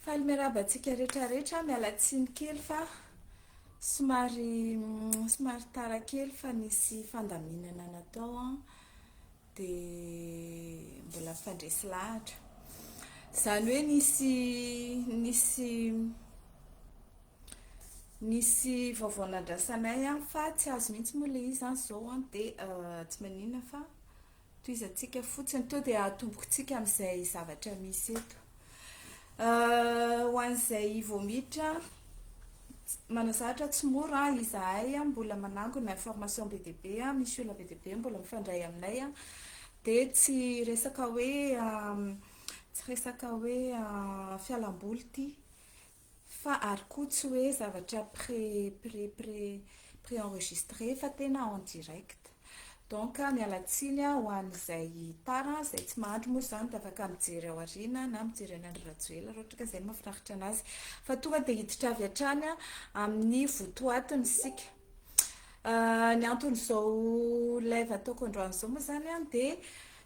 Faly miarahaba antsika rehetra rehetra, miala tsiny kely fa somary somary tara kely fa nisy fandaminana natao an, dia mbola mifandresy lahatra. Izany hoe nisy nisy nisy vaovao nandrasanay an, fa tsy azo mihitsy moa ilay izy an izao an, dia tsy maninona fa Tohizantsika fotsiny, to dia atombokintsika amin'izay zavatra misy eto. Ho an'izay vao miditra, manazatra tsy mora izahay mbola manangona information be dia be, misy olona be dia be mbola mifandray aminay, dia tsy resaka hoe tsy resaka hoe fialamboly ity fa ary koa tsy hoe zavatra pré pré pré pré enregistré fa tena en direct. Donc miala tsiny ho an'izay tara, izay tsy mahandry moa izany dia afaka mijery ao aoriana na mijery an'i Andry Rajoelina raha ohatra ka izay no mahafinaritra anazy. Fa tonga dia hiditra avy hatrany amin'ny votoatiny isika. Ny anton'izao live ataoko androany izao moa izany dia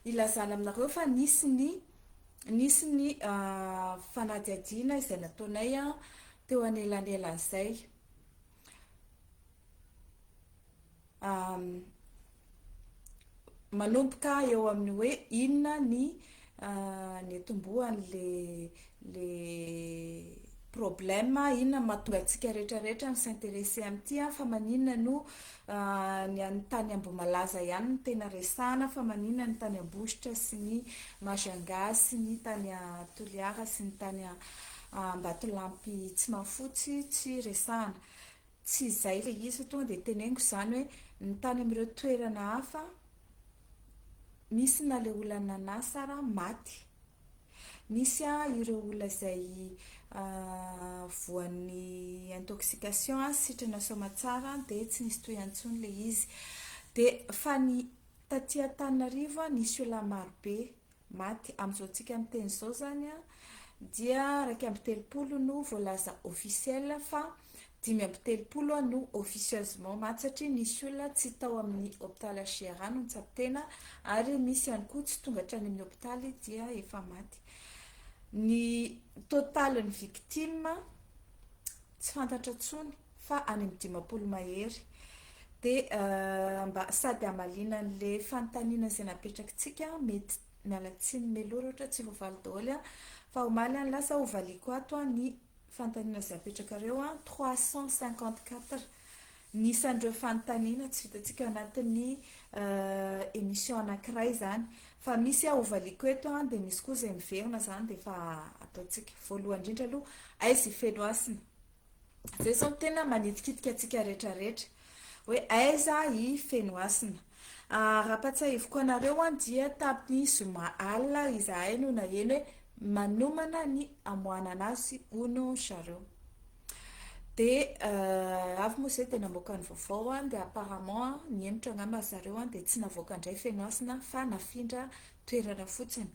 ilazana aminareo fa nisy ny Nisy ny fanadihadiana izay nataonay teo anelanelan'izay. Manomboka eo amin'ny hoe inona ny nitomboan'le le problème, inona no mahatonga antsika rehetra rehetra mi-s'intéresser amin'ity fa maninona no ny an'ny tany Ambohimalaza ihany no tena resahana fa maninona ny tany Ambositra sy ny Majunga sy ny tany Toliara sy ny tany Ambatolampy Tsimahafotsy tsy resahana. Tsy izay ilay izy fa tonga dia teneniko izany hoe ny tany amin'ireo toerana hafa misy na ilay olona nanasa ara maty. Misy ireo olona izay voan'ny intoxication, sitrana soamatsara dia tsy nisy tohiny intsony ilay izy. Dia fa ny taty Antananarivo nisy olona marobe maty. Amin'izao tsika miteny izao izany dia 31 no voalaza officiel fa 35 no officieusement maty satria nisy olona tsy tao amin'ny hopitaly HJRA no nitsabo tena ary misy ihany koa tsy tonga hatrany amin'ny hopitaly dia efa maty. Ny totalin'ny victime tsy fantatra intsony fa any amin'ny 50 mahery. Dia mba sady hamaliana an'ilay fanontaniana izay napetrakitsika, mety miala tsiny mialoha raha ohatra tsy voavaly daholo fa omaly aho nilaza hovaliako ato ny fanontaniana izay apetrakareo an, 354 ny isan'ireo fanontaniana tsy vitantsika ao anatin'ny émission anankiray izany fa misy aho hovaliako eto an, dia misy koa izay miverina izany dia efa ataontsika. Voalohany indrindra aloha, aiza i Fenohasina? Izay izao no tena manitikitika antsika rehetra rehetra hoe aiza i Fenohasina? Raha ampatsiahiviko anareo an, dia tamin'ny zoma alina izahay no naheno hoe manomana ny hamoahana anazy hono zareo. Dia avy moa izay dia namoaka ny vaovao an, dia apparemment nihemotra angamba ry zareo an, dia tsy navoaka indray Fenohasina fa nafindra toerana fotsiny.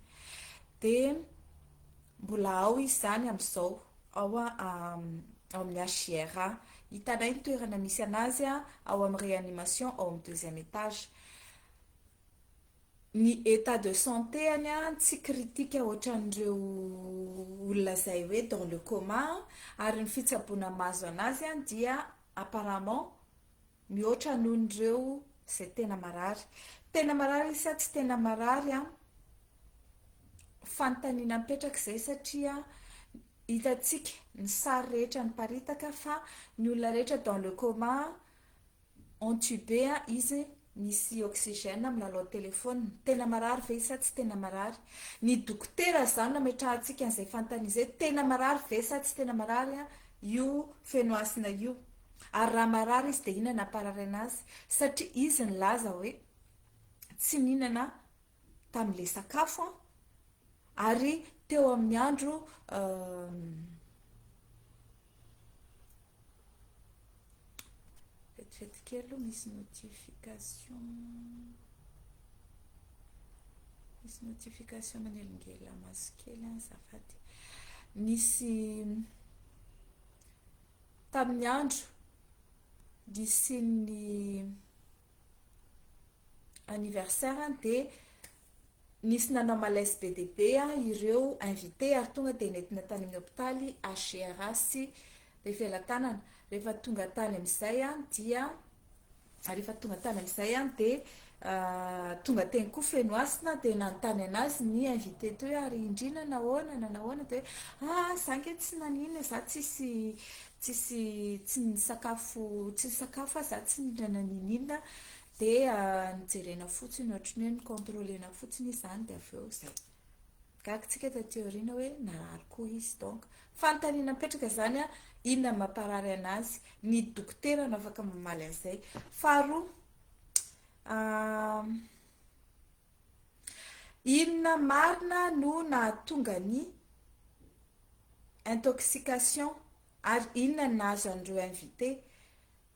Dia mbola ao izy izany amin'izao, ao ao amin'ny HJRA. Hitanay ny toerana misy anazy ao amin'ny réanimation ao amin'ny deuxième étage. Ny état de santé-ny tsy critique ohatran'ireo olona izay hoe dans le coma ary ny fitsaboana mahazo anazy dia apparemment mihoatra noho ireo izay tena marary. Tena marary izy sa tsy tena marary an? Fanontaniana mipetraka izay satria hitantsika ny sary rehetra niparitaka fa ny olona rehetra dans le coma Entubé izy misy oxygène milalao téléphone. Tena marary ve izy sa tsy tena marary? Ny dokotera izany nametrahantsika an'izay fanontaniana izay, tena marary ve sa tsy tena marary io Fenohasina io? Ary raha marary izy dia inona namparary anazy? Satria izy nilaza hoe tsy nihinana tamin'ilay sakafo ary teo amin'ny andro Vetivety kely aloha misy notification. Misy notification manelingelina maso kely an, azafady. Nisy tamin'ny andro nisian'ny anniversaire dia. Nisy nanao malaise be dia be ireo invité ary tonga dia nentina tany amin'ny hopitaly HGRA sy Befelatanana. Rehefa tonga tany amin'izay dia rehefa tonga tany amin'izay dia tonga teny koa Fenohasina dia nanontany anazy ny invité teo hoe ary indrina nahoana na nahoana dia hoe ah za nge tsy naninona za tsisy tsisy tsy nisakafo tsy nisakafo aho za tsy nihinana niniana Dia nojerena fotsiny ohatran'ny hoe ni-contrôler-na fotsiny izy izany dia avy eo izay. Gaga tsika taty aoriana hoe narary koa izy donc. Fanontaniana mipetraka izany an, inona no mamparary anazy? Ny dokotera no afaka mamaly an'izay. Faharoa, inona marina no nahatonga ny intoxication ary inona no nahazo an'ireo invité?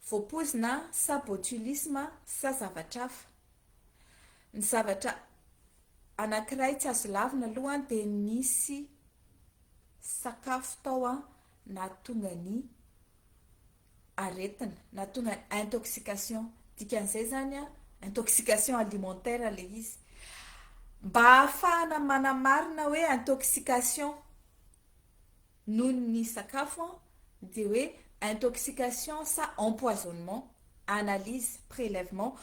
Voapoizina sa botulisme sa zavatra hafa? Ny zavatra anankiray tsy azo lavina aloha dia nisy sakafo tao nahatonga ny aretina, nahatonga ny intoxication. Dikan'izay izany intoxication alimentaire ilay izy. Mba hahafahana manamarina hoe intoxication noho ny sakafo dia hoe intoxication sa empoisonnement, analyse, prélèvement,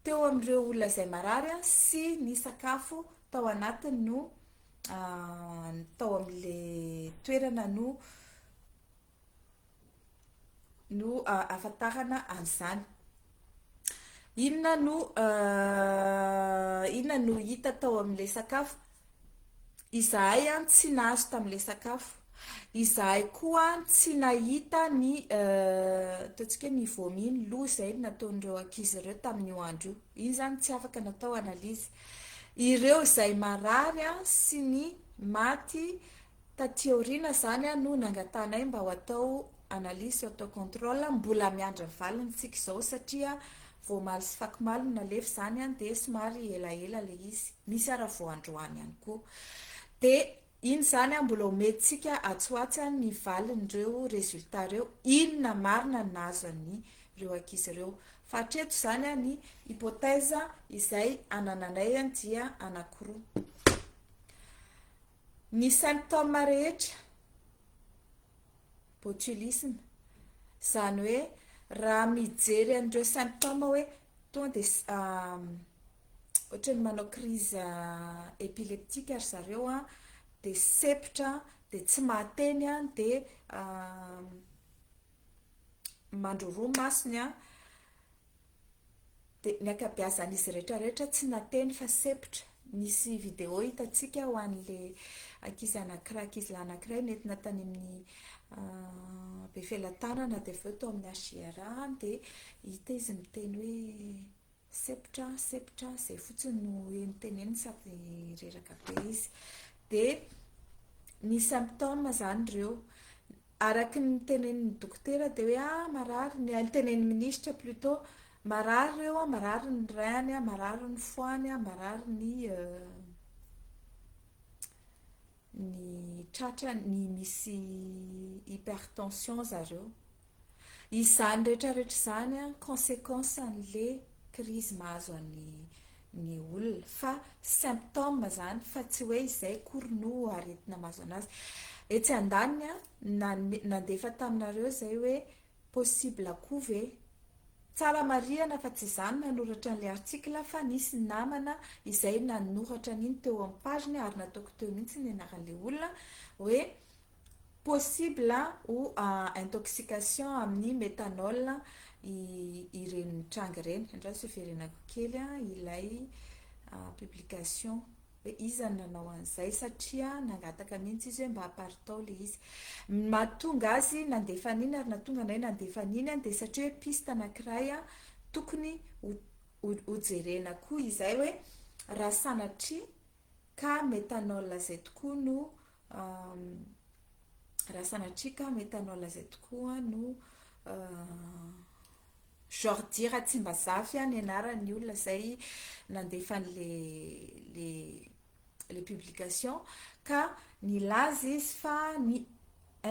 teo amin'ireo olona izay marary sy ny sakafo tao anatiny no tao amin'ilay toerana no no ahafantarana an'izany. Inona no inona no hita tao amin'ilay sakafo? Izahay tsy nahazo tamin'ilay sakafo. Izahay koa tsy nahita ny ataontsika hoe ny vomi, ny loha izay nataon'ireo ankizy ireo tamin'io andro io. Iny izany tsy afaka natao analyse. Ireo izay marary sy ny maty Taty aoriana izany no nangatahanay mba ho atao analyse sy atao contrôle, mbola miandry ny valiny tsika izao satria vao omaly sy fakomaly no nalefa izany dia somary elaela ilay izy, misy ara vao androany ihany koa. Dia iny izany mbola omentsika atsy ho atsy ny valin'ireo résultat ireo, inona marina no nahazo an'ireo ankizy ireo. Fa hatreto izany ny hypothèse izay anananay dia anankiroa. Ny symptômes rehetra, botulisme, izany hoe raha mijery an'ireo symptômes hoe tonga dia ohatran'ny manao crise épileptique ry zareo an, dia sempotra, dia tsy mahateny an, dia mandroroa masony an, Dia ny ankabeazan'izy rehetra rehetra tsy nateny fa sempotra. Nisy vidéo hitantsika ho an'le ankizy anankiray, ankizilahy anankiray nentina tany amin'ny Befelatanana dia avy eo tao amin'ny HJRA dia hita izy miteny hoe sempotra, sempotra, izay fotsiny no heno teneniny sady reraka be izy. Dia ny symptômes izany ireo. Araky ny tenenin'ny dokotera dia hoe ah marary, ny tenenin'ny minisitra plutôt, marary ireo an, marary ny rein-ny an, marary ny foie-ny an, marary ny ny tratrany, ny misy hypertension zareo. Izany rehetra rehetra izany an, consequence an'le crise mahazo an'ny ny olona fa symptôme izany fa tsy hoe izay akory no aretina mahazo anazy. Etsy andaniny an, nanome nandefa taminareo izay hoe possible koa ve? Tsara marihana fa tsy izaho no nanoratra an'ilay article fa nisy namana izay nanoratra an'iny teo amin'ny page-ny ary nataoko teo mihitsy ny anaran'ilay olona hoe Possible ho intoxication amin'ny methanol ireny tranga ireny. Andraso hiverenako kely ilay publication hoe iza no nanao an'izay satria nangataka mihitsy izy hoe mba aparitao ilay izy. Ny mahatonga azy nandefa an'iny ary nahatonga anay nandefa an'iny dia satria hoe piste anankiray tokony hojerena koa izay hoe raha sanatria ka methanol izay tokoa no raha sanatria ka methanol izay tokoa no Jordi Ratsimbazafy ny anaran'ny olona izay nandefa an'le le le publication ka nilaza izy fa ny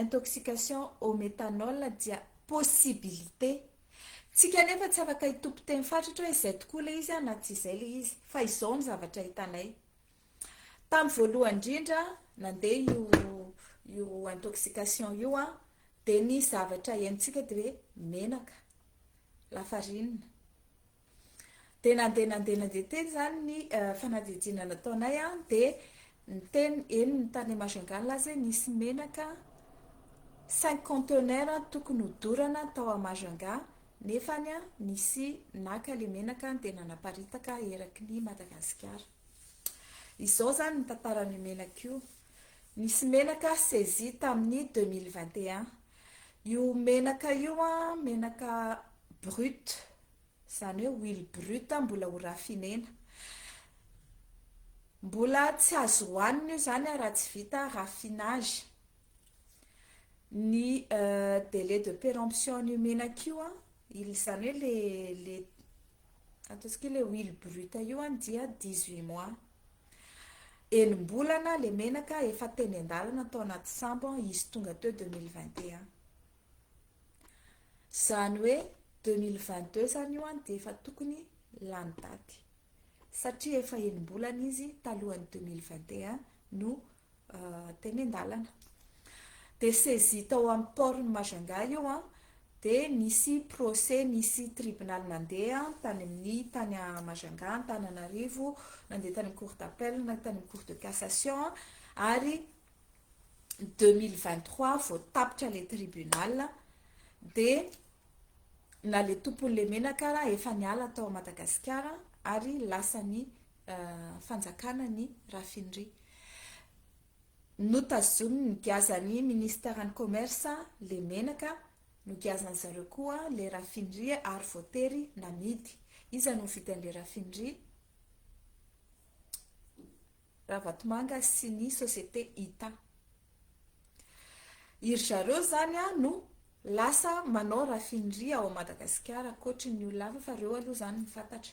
intoxication au methanol dia possibilité. Tsika anefa tsy afaka hitompo teny fatratra hoe izay tokoa ilay izy na tsy izay ilay izy fa izao ny zavatra hitanay. Tamin'ny voalohany indrindra nandeha io io intoxication io an, dia ny zavatra henontsika dia hoe menaka, lafarinina. Dia nandeha nandeha nandeha teny izany ny fanadihadiana nataonay an, dia niteny eny ny tany Majunga nilaza hoe nisy menaka cinq conteneurs tokony hodorana tao Majunga nefany nisy naka ilay menaka dia nanaparitaka eraky ny Madagasikara. Izao izany ny tantaran'io menaka io. Nisy menaka saisie tamin'ny 2021. Io menaka io an, menaka brut, izany hoe huile brute mbola ho raffinena. Mbola tsy azo hohanina io izany raha tsy vita raffinage. Ny délai de péremption an'io menaka io an, izany hoe le le ataontsika hoe le huile brute io an dia 18 mois. Enim-bolana le menaka efa teny an-dalana tao anaty sambo izy tonga teo 2021. Izany hoe 2022 izany io an dia efa tokony lany daty. Satria efa enim-bolana izy talohan'ny 2021 no teny an-dalana. Dia saisie tao amin'ny port-n'i Majunga io an, dia nisy procès, nisy tribunal nandeha tany amin'ny tany Majunga, Antananarivo, nandeha tany amin'ny cour d'appel, nandeha tany amin'ny cour de cassation, ary 2023 vao tapitra ilay tribunal, dia na ilay tompon'ilay menaka ara efa niala tao Madagasikara ary lasan'ny fanjakana ny raffinerie. Notazominy nogiazan'ny ministeran'ny commerce le menaka, nogiazan'ny zareo koa le raffinerie ary voatery namidy. Iza no nividy an'le raffinerie? Ravatomanga sy ny société Ita. Iry zareo zany no lasa manao raffinerie ao Madagasikara ankoatry ny olona hafa fa reo aloha zany no fantatra.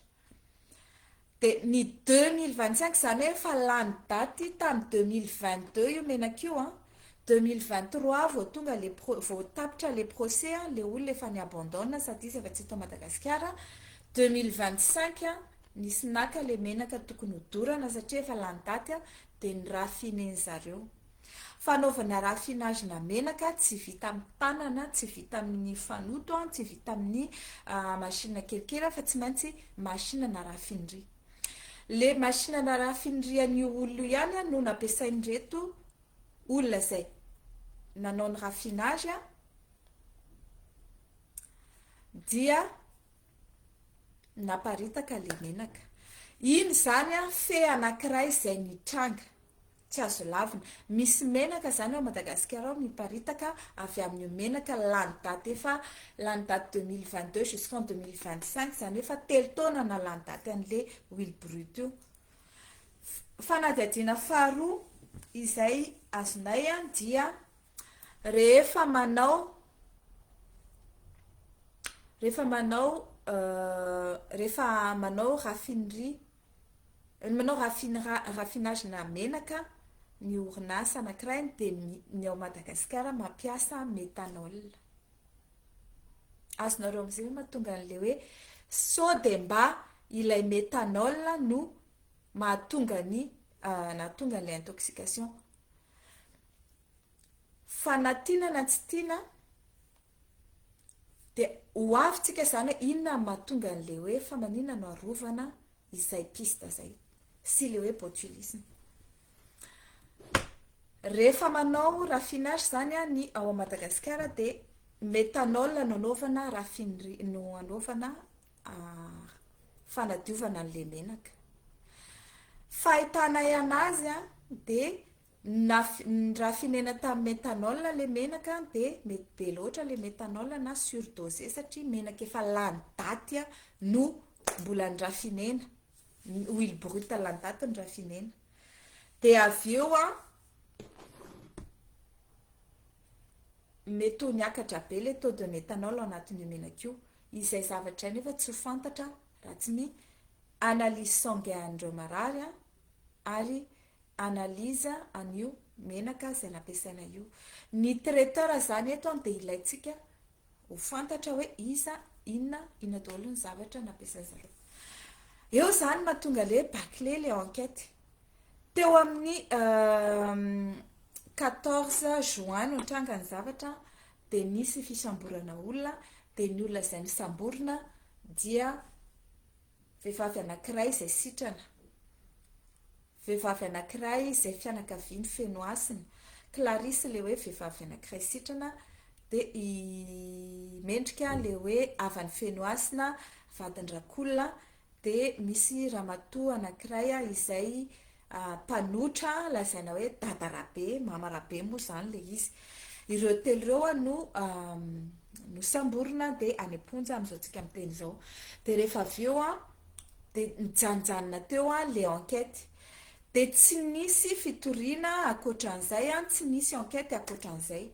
Dia ny 2025 izany hoe efa lany daty tamin'ny 2022 io menaka io an, 2023 vao tonga le pro, vao tapitra le procès an, le olona efa ni-abandonne sady izy efa tsy eto Madagasikara, 2025 an, nisy naka le menaka tokony hodorana satria efa lany daty an, dia ni-raffiner zareo. Fanaovana raffinage-na menaka tsy vita amin'ny tanana, tsy vita amin'ny fanoto, tsy vita amin'ny machine kelikely fa tsy maintsy machine na raffinerie. Le machine na raffinerie an'io olona io ihany no nampiasain'ireto olona izay nanao ny raffinage dia naparitaka le menaka. Iny izany fe anankiray izay nitranga. Tsy azo lavina. Misy menaka zany ao Madagasikara ao miparitaka avy amin'io menaka lany daty efa lany daty 2022 jusqu'en 2025 zany hoe efa telo taona na lany daty an'le huile brute io. Fanadihadiana faharoa izay azonay dia rehefa manao rehefa manao rehefa manao raffinerie Ny manao raffinage-na menaka ny orinasa anankiray dia ny ao Madagasikara mampiasa méthanol. Azonareo amin'izay ve mahatonga an'ilay hoe sao dia mba ilay méthanol no mahatonga ny nahatonga an'ilay intoxication. Fa na tiana na tsy tiana dia ho avy tsika izany hoe inona no mahatonga an'ilay hoe fa maninona no arovana izay piste izay sy ilay hoe botulisme. Rehefa manao raffinage izany ny ao Madagasikara dia méthanol no anaovana raffinerie no anaovana fanadiovana an'ilay menaka. Fahitanay anazy dia Nraffinena tamin'ny méthanol ilay menaka dia mety be loatra ilay méthanol na surdosé satria menaka efa lany daty no mbola nraffinena, huile brute lany daty no raffinena. Dia avy eo an, mety ho niakatra be ilay taux de méthanol ao anatin'io menaka io. Izay zavatra izay nefa tsy ho fantatra raha tsy ny analyse sanguin an'ireo marary ary analyse an'io menaka izay nampiasaina io. Ny traiteur izany eto dia ilaintsika ho fantatra hoe iza, inona, inona daholo ny zavatra nampiasain-dry zareo. Eo izany mahatonga le bâclé le enquête. Teo amin'ny 14 juin no nitranga ny zavatra dia nisy fisamborana olona, dia ny olona izay nosamborina dia vehivavy anankiray izay sitrana, vehivavy anankiray izay fianakaviany feno hasina, Clarisse ilay hoe vehivavy anankiray sitrana, dia i Mendrika ilay hoe havany feno hasina, vadin-dRakolona, dia misy ramatoa anankiray izay mpanotra lazaina hoe Dada Rabe, Mama Rabe moa izany ilay izy. Ireo telo ireo no nosamborina dia any am-ponja amin'izao tsika miteny izao. Dia rehefa avy eo dia nijanonjanona teo ilay enquête. Dia tsy nisy fitoriana ankoatran'izay, tsy nisy enquête ankoatran'izay.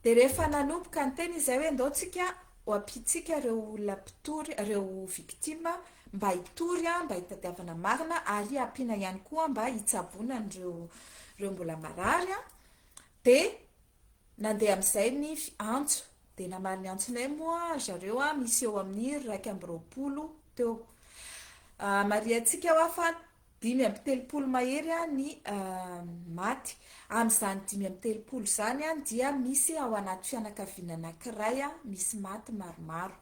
Dia rehefa nanomboka niteny izay hoe ndao tsika ho ampiantsika ireo olona mpitory, ireo victime mba hitory mba hitadiavana marina ary ampiana ihany koa mba hitsaboana an'ireo ireo mbola marary dia nandeha amin'izay ny antso. Dia namaly ny antsonay moa zareo misy eo amin'ny 21 teo. Marihantsika hoa fa 35 mahery ny maty. Amin'izany 35 izany dia misy ao anaty fianakaviana anankiray misy maty maromaro.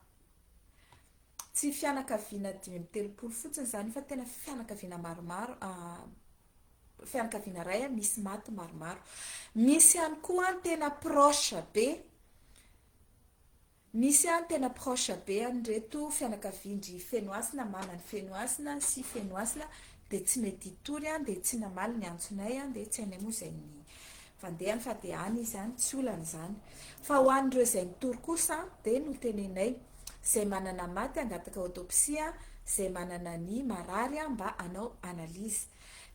Tsy fianakaviana 35 fotsiny izany fa tena fianakaviana maromaro, fianakaviana iray misy maty maromaro. Misy ihany koa tena proche be. Misy an tena proche be an'ireto fianakavian-dry Fenohasina, maman'i Fenohasina sy Fenohasina dia tsy mety hitory an, dia tsy namaly ny antsonay an, dia tsy hainay moa izay fandehany fa dia any izy any, tsy olana izany. Fa ho an'ireo izay nitory kosa an, dia notenenay, izay manana maty hangataka autopsie an, izay manana ny marary an mba hanao analyse.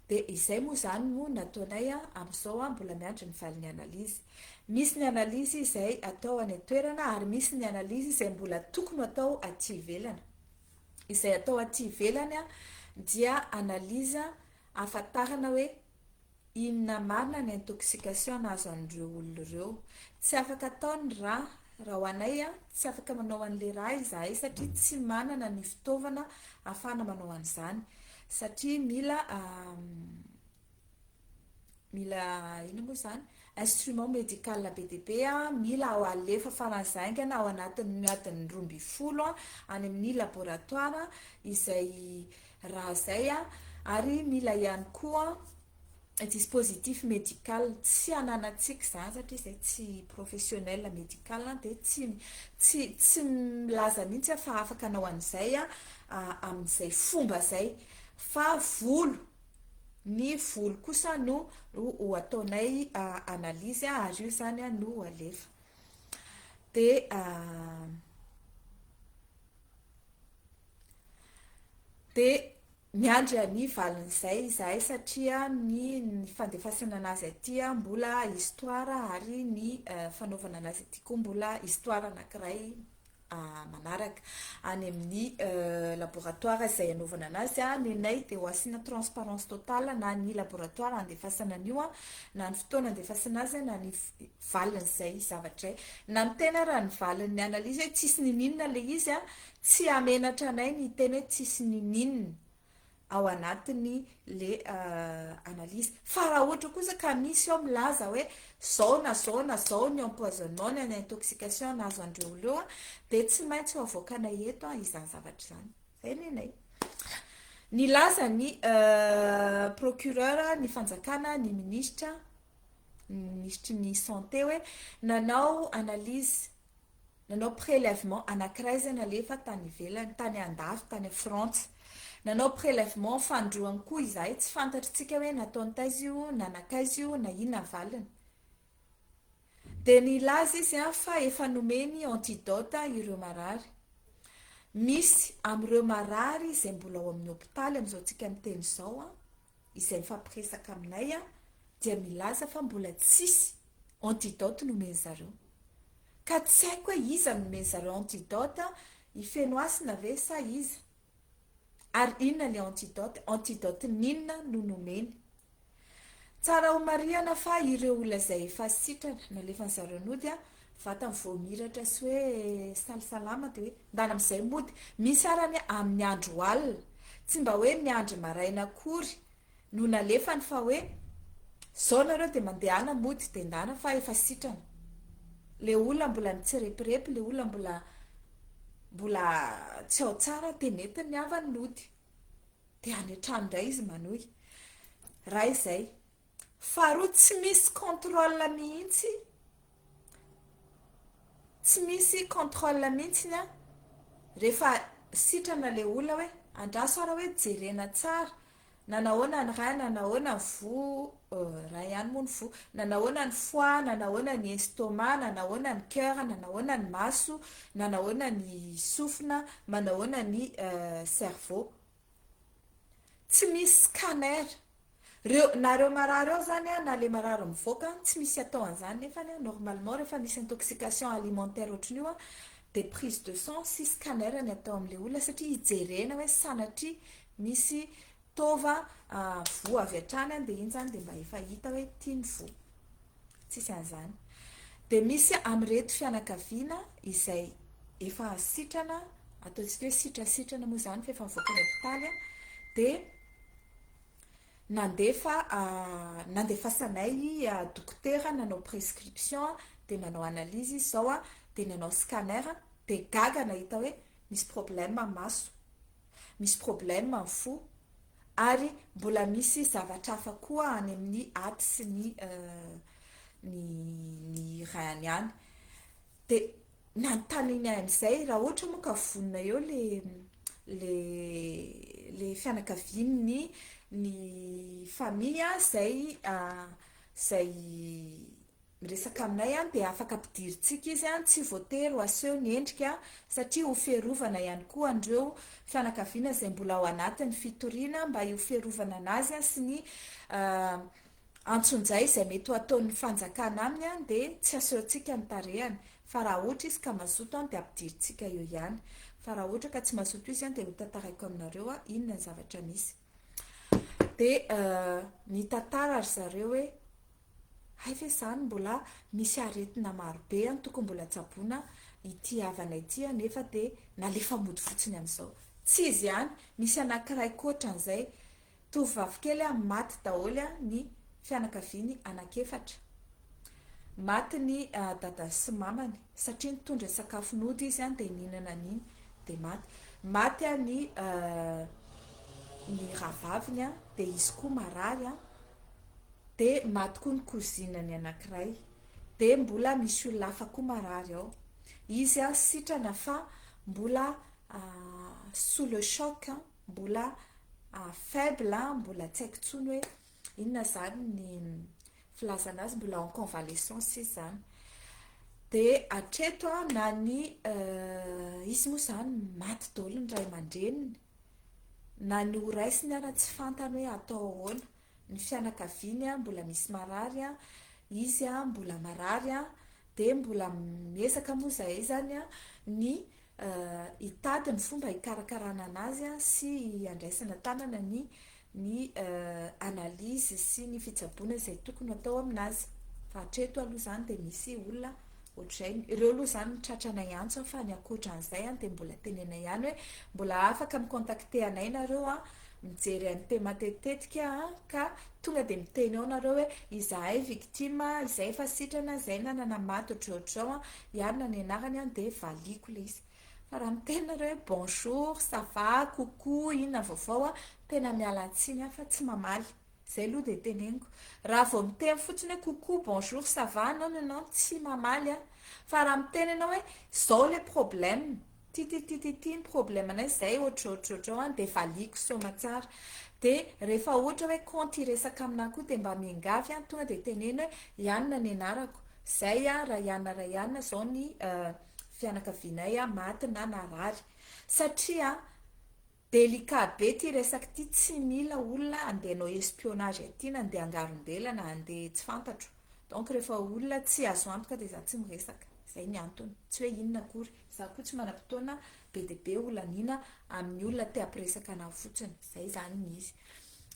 Dia izay moa izany no nataonay an, amin'izao an mbola miandry ny valin'ny analyse. Misy ny analyse izay atao any an-toerana ary misy ny analyse izay mbola tokony ho atao aty ivelany. Izay atao aty ivelany dia analyse ahafantarana hoe inona marina ny intoxication nahazo an'ireo olona ireo. Tsy afaka atao ny rà, raha ho anay tsy afaka manao an'ilay rà izahay satria tsy manana ny fitaovana ahafahana manao an'izany satria mila mila inona moa izany instrument médical be dia be mila alefa faran'izay haingana ao anatin'ny adiny 12 any amin'ny laboratoire izay raha izay ary mila ihany koa dispositif médical tsy ananantsika izany satria izay tsy professionnel médical dia tsy tsy tsy milaza mihitsy aho fa afaka hanao an'izay amin'izay fomba izay fa volo Ny volo kosa no ho ataonay analyse ary io izany no ho alefa. Dia dia miandry ny valin'izay izahay satria ny ny fandefasana anazy aty mbola histoire ary ny fanaovana anazy aty koa mbola histoire anankiray manaraka. Any amin'ny laboratoire izay anaovana anazy, nenay dia ho asiana transparence totale na ny laboratoire andefasana an'io, na ny fotoana andefasana azy, na ny valin'izay zavatra izay. Na miteny ary ny valin'ny analyse hoe tsisy niniana ilay izy, tsy hamenatra anay ny hiteny hoe tsisy niniana. ao anatiny le analyse. Fa raha ohatra kosa ka misy ao milaza hoe zao na zao na zao ny empoisonnement na ny intoxication nahazo an'ireo olona ireo dia tsy maintsy ho avoakanay eto izany zavatra izany. Zay ny anay. Nilaza ny procureur, ny fanjakana, ny minisitra, ny minisitry ny santé hoe nanao analyse Nanao prélèvement anankiray izay nalefa tany ivelany, tany andafy, tany Frantsa. Nanao prélèvement fanindroany koa izahay, tsy fantatritsika hoe nataony taiza io, na nankaiza io, na inona ny valiny. Dia nilaza izy fa efa nomeny antidote ireo marary. Misy amin'ireo marary izay mbola ao amin'ny hopitaly amin'izao tsika miteny izao, izay mifampiresaka aminay dia milaza fa mbola tsisy antidote nomeny zareo. Ka tsy haiko hoe iza no nomeny zareo antidote, i Fenohasina ve sa iza? Ary inona le antidote? Antidote n'inona no nomeny? Tsara ho marihana fa ireo olona izay efa sitrana, nalefan'ny zareo nody, vatany vao miratra sy hoe salsalama dia hoe ndana amin'izay mody. Misy arany amin'ny andro alina, tsy mba hoe miandry maraina akory. no nalefany fa hoe zao nareo dia mandehana mody dia ndana fa efa sitrana. Le olona mbola mitsirepirepy, le olona mbola mbola tsy ao tsara dia nentiny ny havany nody. Dia any an-trano indray izy manohy. Raha izay. Faharoa tsy misy contrôle mihitsy, tsy misy contrôle mihitsy an, rehefa sitrana le olona hoe andraso ara hoe jerena tsara, nanahoana ny rein, nanahoana ny voa, rein ihany moa ny voa, nanahoana ny foie, nanahoana ny estomac, nanahoana ny cœur, nanahoana ny maso, nanahoana ny sofina, manahoana ny cerveau. Tsy misy scanner. Reo, na reo marary ao zany an, na le marary mivoaka an, tsy misy atao an'izany nefany an, normalement rehefa misy intoxication alimentaire ohatran'io an, de prise de sang sy scanner ny atao amin'le olona satria hijerena hoe sanatria misy taova voa avy hatrany an, de iny zany de mba efa hita hoe ity ny voa. Tsisy an'izany. Dia misy amin'ireto fianakaviana izay efa sitrana, ataontsika hoe sitrasitrana moa izany fa efa nivoaka ny hopitaly, dia nandefa nandefasanay dokotera nanao prescription, dia nanao analyse izy izao, dia nanao scanner, dia gaga nahita hoe misy problème ny maso. misy problème ny fo ary mbola misy zavatra hafa koa any amin'ny aty sy ny ny ny rein-ny any. Dia nanontaniany ahy amin'izay raha ohatra moa ka vonona eo le le le fianakavian'ny ny famille izay izay miresaka aminay an dia afaka ampidirintsika izy an, tsy voatery ho aseho ny endrika satria ho fiarovana ihany koa an'ireo fianakaviana izay mbola ao anatin'ny fitoriana mba ho fiarovana anazy an sy ny antsonjay izay mety ho ataon'ny fanjakana aminy an dia tsy asehontsika ny tarehany fa raha ohatra izy ka mazoto an dia ampidirintsika eo ihany fa raha ohatra ka tsy mazoto izy an dia ho tantaraiko aminareo an inona ny zavatra misy dia nitantara ry zareo hoe Hay ve izany mbola misy aretina marobe an tokony mbola tsaboina ity havanay ity an nefa dia nalefa mody fotsiny amin'izao. Tsy izy ihany, misy anankiray koa ohatran'izay, tovovavy kely an maty daholo an ny fianakaviany anankiefatra. Maty ny dadany sy mamany satria nitondra sakafo nody izy an dia nihinana an'iny dia maty. Maty an ny ny rahavaviny an dia izy koa marary an. Dia maty koa ny cousine-ny anankiray. Dia mbola misy olona hafa koa marary ao. Izy sitrana fa mbola sous le choc, mbola faible, mbola tsy haiko intsony hoe inona izany ny filazana azy, mbola en convalescence izy izany. Dia hatreto na ny izy moa izany maty daholo ny ray aman-dreniny, na ny ho raisiny ara tsy fantany hoe atao ahoana. Ny fianakaviany mbola misy marary, izy mbola marary, dia mbola miezaka moa izahay izany ny hitady ny fomba hikarakarana anazy sy handraisana tanana ny ny analyse sy ny fitsaboana izay tokony atao aminazy. Fa hatreto aloha izany dia misy olona ohatr'izay. Ireo aloha izany ny tratranay antso fa ny ankoatran'izay dia mbola tenenay ihany hoe mbola afaka mi-contacter anay nareo mijery an'ity matetitetika an, ka tonga dia miteny ao nareo hoe izahay victime, izay efa sitrana, izay nanana maty ohatrohatr'izao an, hiarina ny anarany an, dia valiako ilay izy. Fa raha miteny nareo hoe bonjour, ça va, coucou, inona ny vaovao an, tena miala tsiny aho fa tsy mamaly. Izay aloha dia teneniko. Raha vao miteny fotsiny hoe coucou, bonjour, ça va, non non non, tsy mamaly aho. Fa raha miteny ianao hoe izao ilay problème, Ty ty ty ty ty ny problème-nay zay ohatrohatrohatrao an dia valiako soamatsara. Dia rehefa ohatra hoe compte hiresaka aminà koa dia mba miangavy an tonga dia teneno hoe i anona ny anarako. Zay an Raiana Raiana zao ny fianakavianay an maty na narary. Satria delicat be ty resaka ty tsy mila olona andeha hanao espionnage aty na andeha hangaron-dela na andeha tsy fantatro. Donc rehefa olona tsy azo antoka dia za tsy miresaka. Zay ny antony. Tsy hoe inona akory. Za koa tsy manam-potoana be dia be ho laniana amin'ny olona te hampiresaka anah fotsiny. Zay zany ny izy.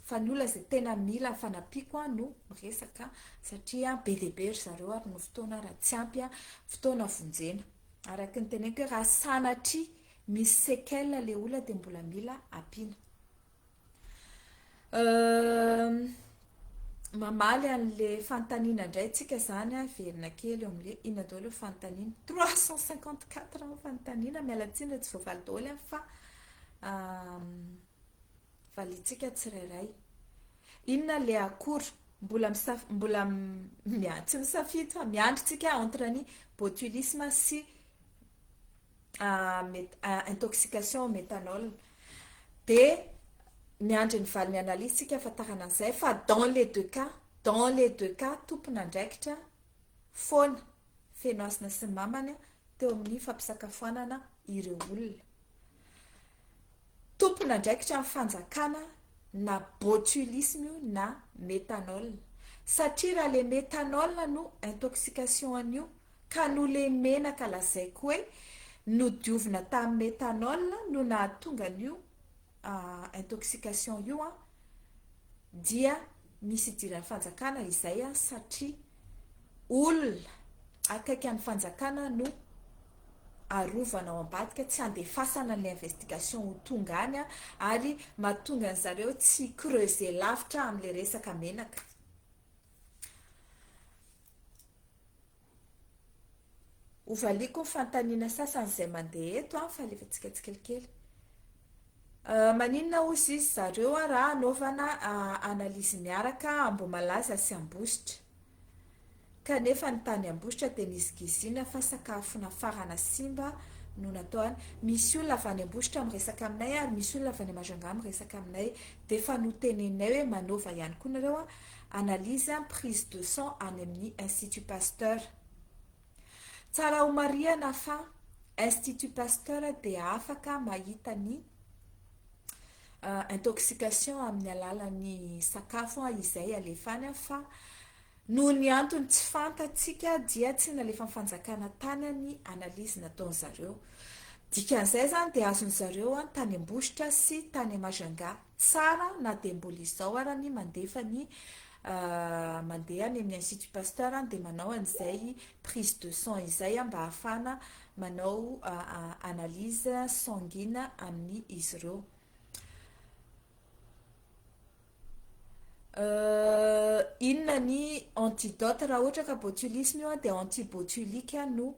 Fa ny olona izay tena mila fanampiako aho no miresaka satria be dia be ry zareo ary ny fotoana ara tsy ampy fotoana vonjena. Araka ny teneniko hoe raha sanatria misy séquelle le olona dia mbola mila ampiana. Mamaly an'le fanontaniana indray tsika zany a, verina kely eo amin'le inona daholo ny fanontaniana. 354 ny fanontaniana, miala tsiny raha tsy voavaly daholo fa valiantsika tsirairay. Inona le akora? Mbola misaf- mbola mia- tsy misafidy fa miandry tsika entre ny botulisme sy intoxication au méthanol. Dia miandry ny valin'ny analyse tsika ahafantarana an'izay fa dans les deux cas, dans les deux cas tompon'andraikitra foana Fenohasina sy ny mamany teo amin'ny fampisakafoanana ireo olona. Tompon'andraikitra ny fanjakana na botulisme io na méthanol. Satria raha le méthanol no intoxication an'io Ka noho le menaka lazaiko hoe nodiovina tamin'ny methanol no nahatonga an'io intoxication io an, dia misy idiran'ny fanjakana izay an, satria olona akaiky an'ny fanjakana no arovana ao ambadika, tsy andefasana an'ilay investigation ho tonga any an, ary mahatonga an'zareo tsy hi-creuser lavitra amin'ilay resaka menaka. Hovaliako ny fanontaniana sasany izay mandeha eto an, fa alefantsika tsikelikely. Maninona hozy izy zareo raha anaovana analyse miaraka Ambohimalaza sy Ambositra? Kanefa ny tany Ambositra dia nisy gizina fa sakafo nafarana simba no natao any. Misy olona avy any Ambositra miresaka aminay ary misy olona avy any Majunga miresaka aminay. Dia efa noteneninay hoe manaova ihany koa nareo analyse prise de sang any amin'ny Institut Pasteur. Tsara ho marihana fa Institut Pasteur dia afaka mahita ny intoxication amin'ny alalan'ny sakafo izay alefa any fa noho ny antony tsy fantatsika dia tsy nalefan'ny fanjakana tany ny analyse nataon'zareo. Dikan'izay izany dia azon'zareo tany Ambositra sy tany Majunga tsara na dia mbola izao ara ny mandefa ny mandeha any amin'ny Institut Pasteur dia manao an'izay prise de sang izay mba hahafahana manao analyse sanguine amin'ny izy ireo. Inona ny antidote raha ohatra ka botulisme io dia antibotulique no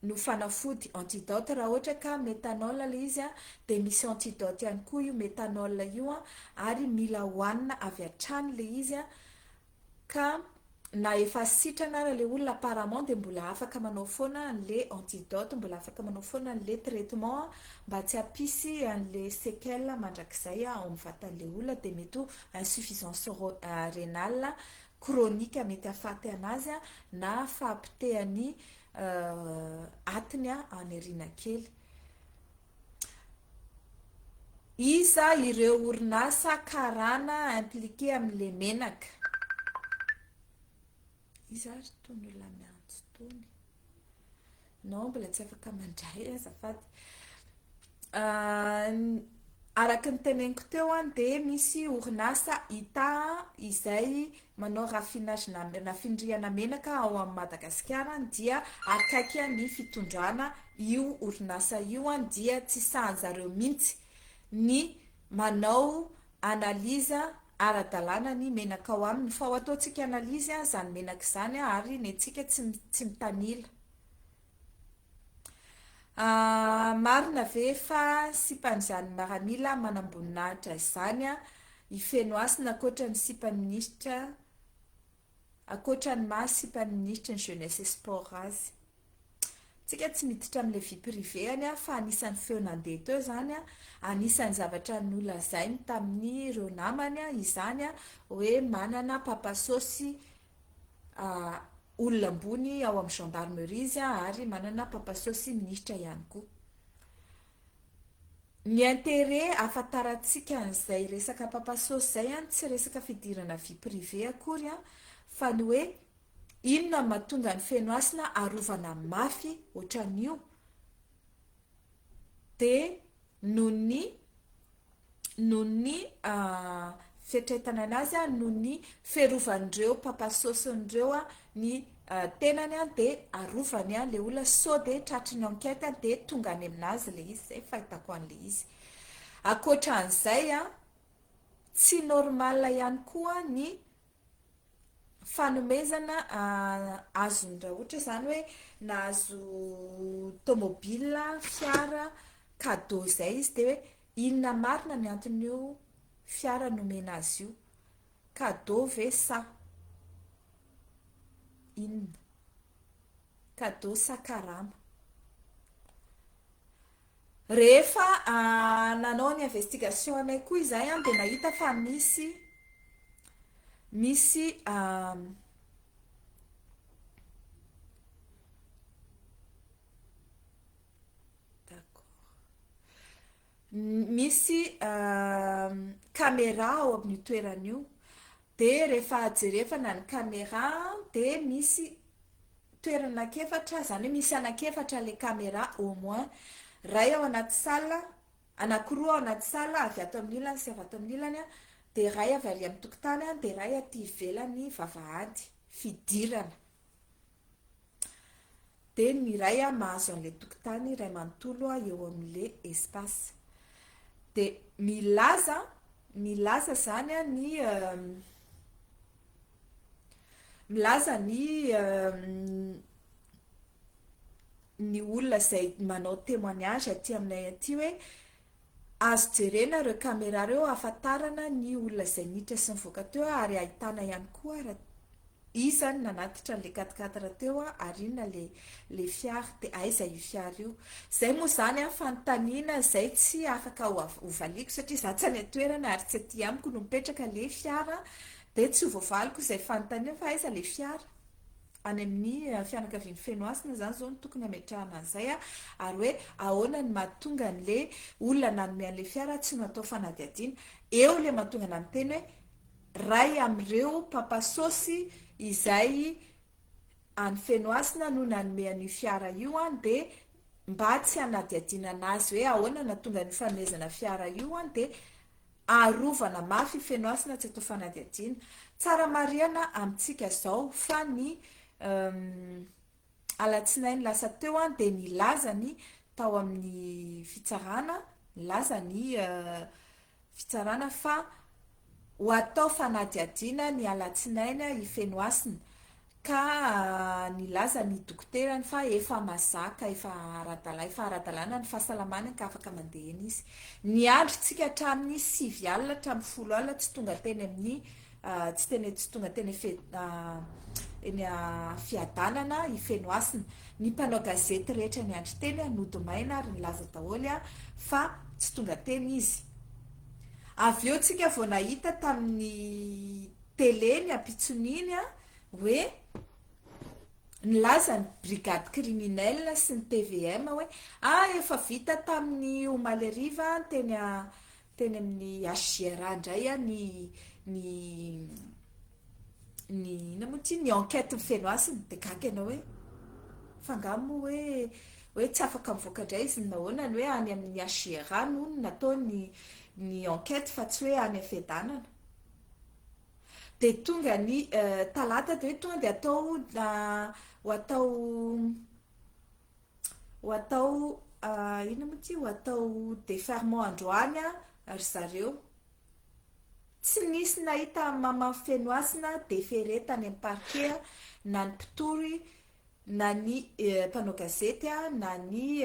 no fanafody antidote raha ohatra ka methanol ilay izy dia misy antidote ihany koa io methanol io ary mila hohanina avy hatrany ilay izy ka na efa sitrana ara ilay olona apparemment dia mbola afaka manao foana an'ilay antidote, mbola afaka manao foana an'ilay traitement mba tsy hampisy an'ilay séquelle mandrakizay ao amin'ny vatan'ilay olona dia mety ho insuffisance rénale chronique mety hahafaty anazy na fahapotehan'ny atiny any aoriana kely. Iza ireo orinasa karana impliqué amin'ilay menaka? Iza ary itony olona miantso itony? Non, mbola tsy afaka mandray azafady. Araka ny teneniko teo dia misy orinasa ITA izay manao raffinage na rafindrihana menaka ao amin'i Madagasikara dia akaiky ny fitondrana io orinasa io dia tsy sahan'zareo mihitsy ny manao analyse ara-dalàna ny menaka ao aminy fa ho ataontsika analyse izany menaka izany ary ny antsika tsy tsy mitanila. Marina ve fa sipan'izany maramila manamboninahitra izany i Fenohasina ankoatra ny sipan'ny minisitra ankoatra ny maha sipan'ny minisitry ny jeunesse et sport azy? Tsika tsy miditra amin'ilay vie privée any fa anisan'ny feo nandeha teo izany, anisan'ny zavatra nolazainy tamin'ireo namany izany hoe manana papasôsy olona ambony ao amin'ny gendarmerie izy ary manana papasôsy minisitra ihany koa. Ny intérêt ahafantarantsika an'izay resaka papasôsy izay an, tsy resaka fidirana vie privée akory an, fa ny hoe inona no mahatonga ny Fenohasina arovana mafy ohatran'io dia noho ny noho ny fiantraitana anazy, noho ny fiarovan'ireo mpampasôsin'ireo ny tenany dia arovany ilay olona sao dia tratry ny enquête dia tonga any aminazy ilay izy, izay fahitako an'ilay izy. Ankoatra an'izay an, tsy normal ihany koa ny fanomezana azony raha ohatra izany hoe nahazo tomobile, fiara, cadeau izay izy dia hoe inona marina ny anton'io fiara nomena azy io? Cadeau ve sa inona? Cadeau sa karama? Rehefa nanao ny investigation anay koa izahay dia nahita fa misy misy d'accord misy caméra ao amin'io toerana io dia rehefa jerevana ny caméra dia misy toerana anankiefatra, izany hoe misy anankiefatra ilay caméra au moins, iray ao anaty salle, anankiroa ao anaty salle avy ato amin'ny ilany sy avy ato amin'ny ilany, dia iray avy ary amin'ny tokotany, dia iray aty ivelan'ny vavahady fidirana. Dia ny iray mahazo an'ilay tokotany iray manontolo eo amin'ilay espace. Dia milaza, milaza izany ny Milaza ny ny olona izay manao témoignage aty aminay aty hoe azo jerena ireo caméra ireo ahafantarana ny olona izay niditra sy nivoaka teo ary ahitana ihany koa raha iza no nanatitra an'ilay quatre quatre teo ary inona ilay ilay fiara dia aiza io fiara io. Izay moa izany an fanontaniana izay tsy afaka ho valiako satria izaho tsy any an-toerana ary tsy aty amiko no mipetraka ilay fiara Dia tsy ho voavaliko izay fanontaniana fa aiza ilay fiara? Any amin'ny fianakavian'i Fenohasina izany izao no tokony hametrahana an'izay ary hoe ahoana no mahatonga an'ilay olona nanome an'ilay fiara tsy natao fanadihadiana? Eo ilay mahatonga anà miteny hoe iray amin'ireo mpampasôsy izay any Fenohasina no nanome an'io fiara io dia mba tsy hanadihadiana an'azy hoe ahoana no nahatonga an'io fanomezana fiara io dia Arovana mafy i Fenohasina tsy atao fanadihadiana. Tsara marihana amintsika izao fa ny alatsinainy lasa teo dia nilaza ny tao amin'ny fitsarana, nilaza ny fitsarana fa ho atao fanadihadiana ny alatsinainy i Fenohasina. Ka nilaza ny dokoterany fa efa mazaka, efa ara-dalà, efa ara-dalàna ny fahasalamany ka afaka mandeha eny izy. Niandry tsika hatramin'ny 9 alina hatramin'ny 10 alina tsy tonga teny amin'ny tsy teny tsy tonga teny fe eny Fiadanana i Fenohasina. Ny mpanao gazety rehetra niandry teny nody maina ary nilaza daholo fa tsy tonga teny izy. Avy eo tsika vao nahita tamin'ny télé ny ampitson'iny hoe nilaza ny brigade criminelle sy ny tvm hoe ah efa vita tamin'ny omaly hariva teny teny amin'ny HJRA indray ny ny ny inona moa ity ny enquête ny Fenohasina dia gaga ianao hoe fa angaha moa hoe hoe tsy afaka mivoaka indray izy nahoana ny hoe any amin'ny HJRA no natao ny ny enquête fa tsy hoe any Fiadanana. Dia tonga ny talata dia hoe tonga dia atao ho atao ho atao inona moa ity ho atao déferment androany ry zareo. Tsy nisy nahita Maman Fenohasina déféré tany amin'ny parquet na ny mpitory na ny mpanao gazety na ny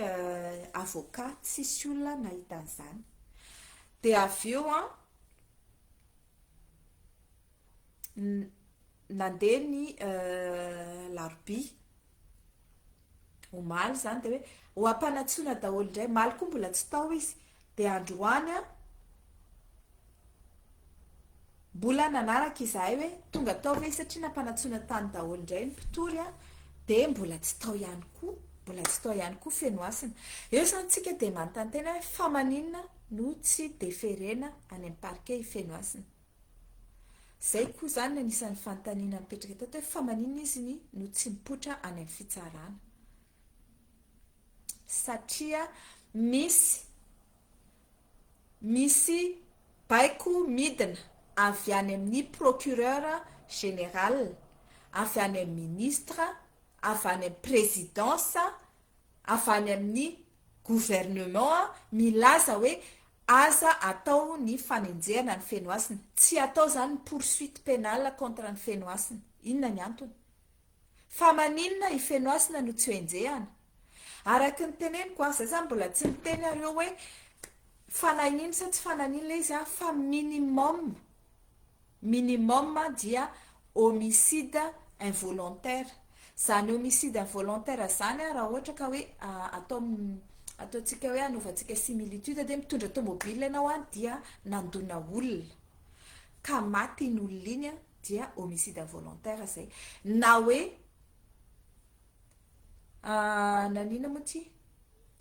avocat, tsisy olona nahita an'izany. Dia avy eo an, Nandeha ny larobia omaly izany dia hoe ho ampanantsoina daholo indray, omaly koa mbola tsy tao izy, dia androany an, mbola nanaraka izahay hoe tonga tao ve izy satria nampanantsoina tany daholo indray ny mpitory an, dia mbola tsy tao ihany koa, mbola tsy tao ihany koa Fenohasina. Eo izany tsika dia manontany tena hoe fa maninona no tsy deferena any amin'ny parquet i Fenohasina? Izay koa izany anisan'ny fanontaniana mipetraka tato hoe fa maninona izy ny no tsy mipoitra any amin'ny fitsarana? Satria misy misy baiko midina avy any amin'ny procureur général, avy any amin'ny ministre, avy any amin'ny présidence, avy any amin'ny gouvernement milaza hoe. Aza atao ny fanenjehana an'i Fenohasina. Tsy atao izany ny poursuite pénale contre an'i Fenohasina. Inona ny antony? Fa maninona i Fenohasina no tsy ho enjehana? Araky ny teneniko an, zay zany mbola tsy niteny areo hoe fanahiny sa tsy fanahiny ilay izy an, fa minimum, minimum dia homicide involontaire. Izany homicide involontaire izany an, raha ohatra ka hoe atao ataontsika hoe anaovantsika similitude dia mitondra tomobile ianao an dia nandona olona ka maty iny olona iny an, dia homicide involontaire izay. Na hoe Naninona moa ity?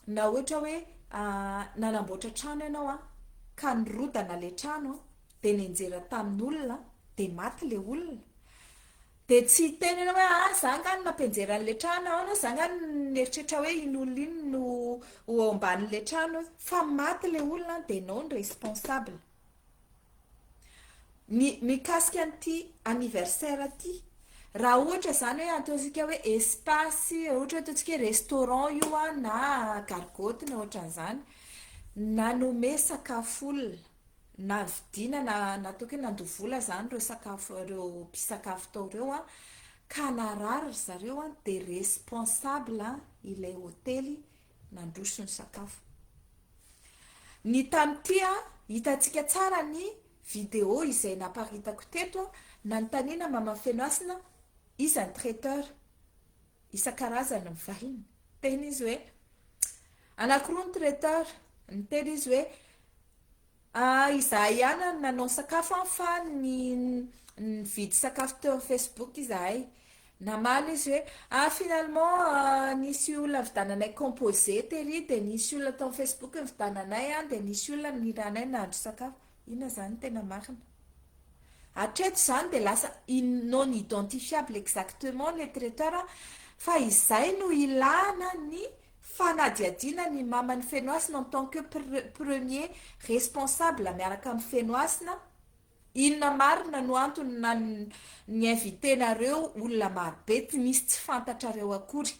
Na ohatra hoe nanamboatra trano ianao an, ka nirodana ilay trano an, dia nianjera tamin'olona dia maty ilay olona. Dia tsy hiteny ianao hoe ah za angaha no nampianjera an'ilay trano, ahoana za angaha no nieritreritra hoe iny olona iny no ho ao ambanin'ilay trano, fa maty ilay olona dia ianao no responsable. Ny mikasika an'ity anniversaire ity, raha ohatra izany hoe ataontsika hoe espace, ohatra hoe ataontsika hoe restaurant io an, na gargotte na ohatran'izany, nanome sakafo olona, na vidiana na na ataoko hoe nandoa vola izany ireo sakafo ireo mpisakafo tao ireo an, ka narary ry zareo an, dia responsable ilay hotely nandroso ny sakafo. Ny tamin'ity hitantsika tsara ny vidéo izay naparitako teto, nanontaniana Mama Fenohasina iza ny traiteur isan-karazany ny vahiny. Niteny izy hoe anankiroa ny traiteur, niteny izy hoe Ah izahay ihany no nanao sakafo an fa ny nividy sakafo teo amin'ny Facebook izahay. Namaly izy hoe ah finalement nisy olona nividananay composé tery dia nisy olona tao amin'ny Facebook nividananay an dia nisy olona niranay nahandro sakafo. Inona izany no tena marina? Hatreto izany dia lasa non identifiable exactement le traiteur fa izay no ilana ny fanadihadiana ny maman'i Fenohasina en tant que premier responsable miaraka amin'i Fenohasina, inona marina no antony ni-inviter-nareo olona marobe tsy misy tsy fantatrareo akory?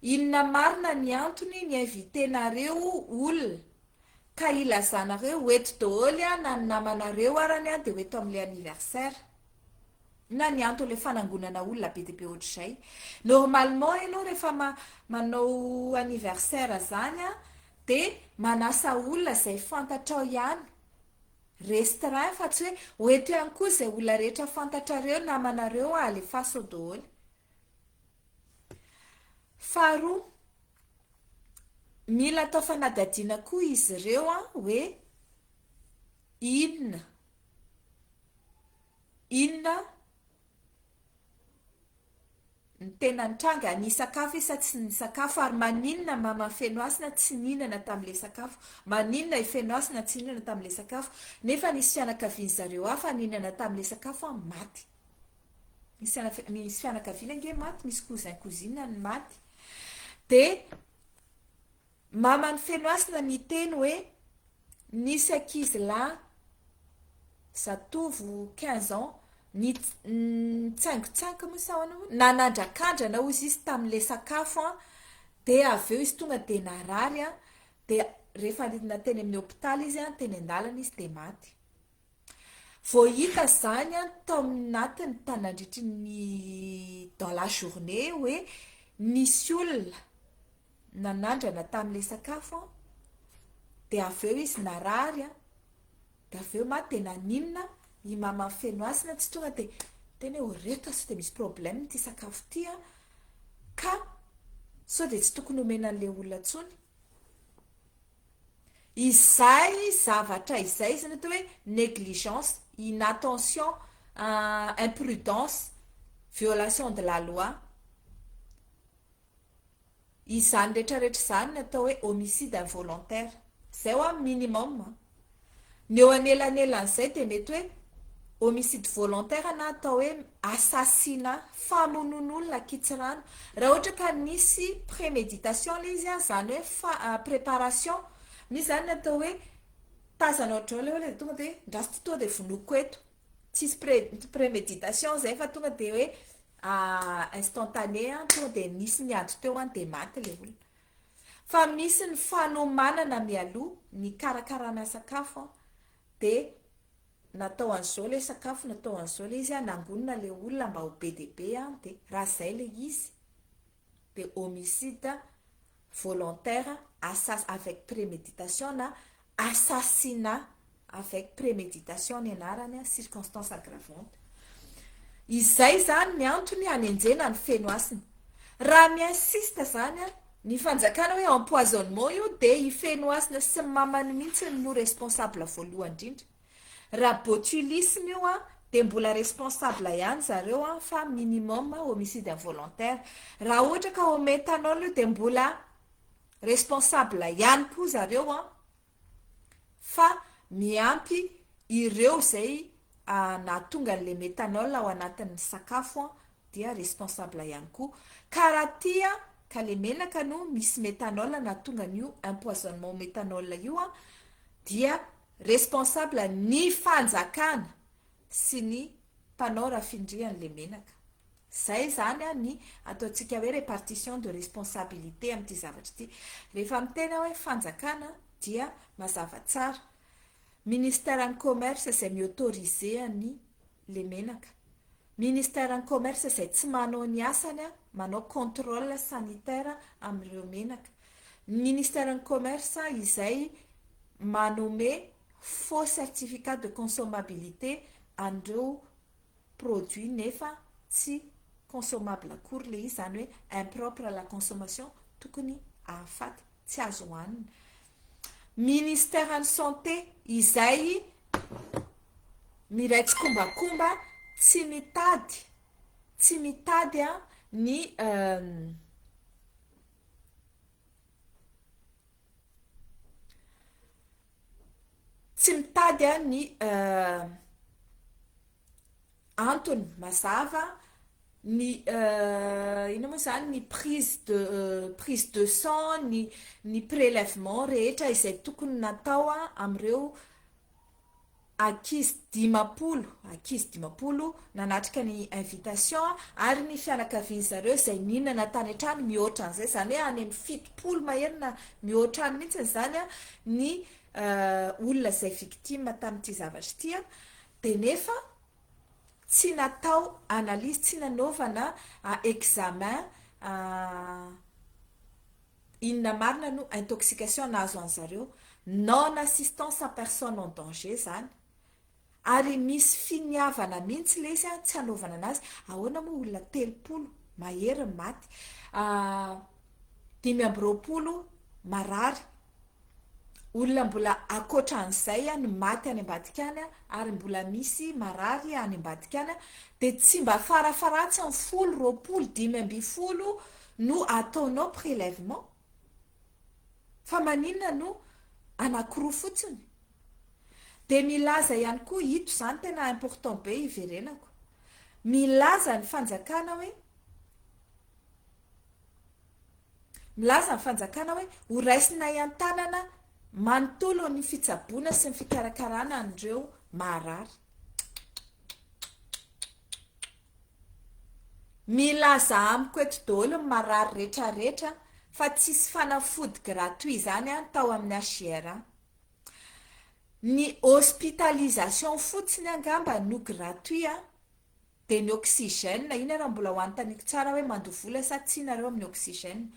Inona marina ny antony ni-inviter-nareo olona ka ilazanareo ho eto daholo na ny namanareo arany dia ho eto amin'ilay anniversaire? Inona ny anton'ilay fanangonana olona be dia be ohatr'izay? Normalement ianao rehefa manao anniversaire zany an, dia manasa olona izay fantatrao ihany, restreint fa tsy hoe ho eto ihany koa izay olona rehetra fantatrareo, namanareo, alefaso ao daholo. Faharoa, mila atao fanadihadiana koa izy ireo an, hoe inona Inona ny tena nitranga? Nisakafo izy sa tsy nisakafo? Ary maninona Mama Fenohasina tsy nihinana tamin'ilay sakafo? Maninona i Fenohasina tsy nihinana tamin'ilay sakafo? Nefa nisy fianakavian-dry zareo hafa nihinana tamin'ilay sakafo an, maty. Nisy misy fianakaviana ange maty, misy cousin cousine ny maty. Dia Maman'i Fenohasina niteny hoe nisy ankizy lahy zatovo 15 ans nitsaingotsaingoka moa sa ahoana moa nanandrakandrana hozy izy tamin'ilay sakafo an, dia avy eo izy tonga dia narary an, dia rehefa nidina teny amin'ny hopitaly izy an, teny an-dalana izy dia maty. Vao hita izany an tao anatiny ta nandritry ny dans la journée hoe nisy olona nanandrana tamin'ilay sakafo an, dia avy eo izy narary an, dia avy eo maty dia naninona i maman'i Fenohasina tsy tonga dia niteny hoe reto sao dia misy problème ity sakafo ity an, ka sao dia tsy tokony omena an'ilay olona intsony. Izay zavatra izay izany atao hoe négligence, inattention, imprudence, violation de la loi. Izany rehetra rehetra izany no atao hoe homicide involontaire. Izay hoa minimum an. Ny eo anelanelan'izay dia mety hoe homicide volontaire na atao hoe assassinat, famonoan'olona an-kitsirano. Raha ohatra ka nisy préméditation ilay izy an, izany hoe fa- préparation, misy izany ny atao hoe tazana ohatr'izao ilay olona dia tonga dia ndraso ity tonga dia vonoiko eto. Tsisy pré- préméditation izay fa tonga dia hoe instantané an, tonga dia nisy niady teo an dia maty ilay olona. Fa misy ny fanomanana mialoha, ny karakarana sakafo dia natao an'izao ilay sakafo, natao an'izao ilay izy, nangonina ilay olona mba ho be dia be dia raha izay ilay izy dia homicide volontaire assas avec préméditation na assassinat avec préméditation ny anarany, circonstance aggravante. Izay izany ny antony hanenjena an'i Fenohasina. Raha mi-insiste izany ny fanjakana hoe empoisonnement io dia i Fenohasina sy ny mamany mihitsy no responsable voalohany indrindra. Raha botulisme io dia mbola responsable ihany zareo fa minimum homicide involontaire. Raha ohatra ka au méthanol io dia mbola responsable ihany koa zareo fa miampy ireo izay nahatonga an'ilay méthanol ao anatin'ny sakafo dia responsable ihany koa. Ka raha tia ka le menaka no misy méthanol nahatonga an'io empoisonnement au méthanol io dia responsable ny fanjakana sy ny mpanao rafindrian'le menaka. Zay zany ny ataontsika hoe répartition de responsabilité amin'ity zavatra ity. Rehefa miteny aho hoe fanjakana dia mazava tsara. Ministère ny commerce izay mi-autoriser ny le menaka. Ministère ny commerce izay tsy manao ny asany manao contrôle sanitaire amin'ireo menaka. Ministère ny commerce izay manome faux certificat de consommabilité an'ireo produit nefa tsy consommable akory le izy, izany hoe impropre à la consommation, tokony ahafaty, tsy azo hohanina. Ministère ny santé izay miray tsikombakomba tsy mitady tsy mitady ny Tsy mitady ny antony mazava ny inona moa izany ny prise de prise de sang ny ny prélèvement rehetra izay tokony natao amin'ireo ankizy 50, ankizy 50 nanatrika ny invitation ary ny fianakavian-dry zareo izay nihinana tany an-trano mihoatra an'izay, izany hoe any amin'ny 70 mahery na mihoatra any mihitsy izany ny olona izay victime tamin'ity zavatra ity, dia nefa tsy natao analyse, tsy nanaovana examen Inona marina no intoxication nahazo an'zareo? Non assistance à personne en danger zany. Ary misy finiavana mihitsy le izy tsy hanaovana anazy. Ahoana moa olona 30 mahery ny maty, 25 marary, olona mbola ankoatra an'izay ny maty any ambadika any ary mbola misy marary any ambadika any dia tsy mba farafaharatsiny 10, 20, 15 no ataonao prélèvement fa maninona no anankiroa fotsiny? Dia milaza ihany koa, ito izany tena important be hiverenako, milaza ny fanjakana hoe, Milaza ny fanjakana hoe ho raisinay an-tanana manontolo ny fitsaboana sy ny fikarakarana an'ireo marary. Milaza amiko eto daholo ny marary retraretra fa tsisy fanafody gratuit izany tao amin'ny HJRA. Ny hospitalisation fotsiny angamba no gratuit Dia ny oxygène, iny ary mbola ho anontaniako tsara hoe mandoa vola sa tsia nareo amin'ny oxygène.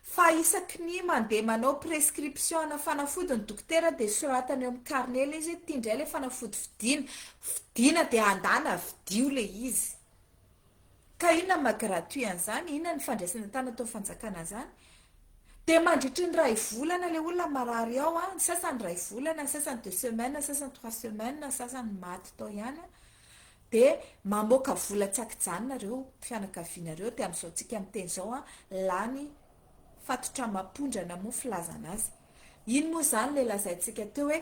Fa isaky ny mandeha manao prescription ana fanafody ny dokotera dia soratany eo amin'ny carnet ilay izy hoe ity indray ilay fanafody vidiana, vidiana dia andana vidio ilay izy. Ka inona ny maha gratuit an'izany, inona ny fandraisana an-tanana ataon'ny fanjakana an'izany. Dia mandritry ny iray volana ilay olona marary ao, ny sasany iray volana, ny sasany deux semaines, ny sasany trois semaines, ny sasany maty tao ihany. Dia mamoaka vola tsy ankijanona ireo fianakaviana ireo dia amin'izao tsika miteny izao an, lany fatotra amam-pondrana moa filazana azy. Iny moa izany ilay lazaintsika teo hoe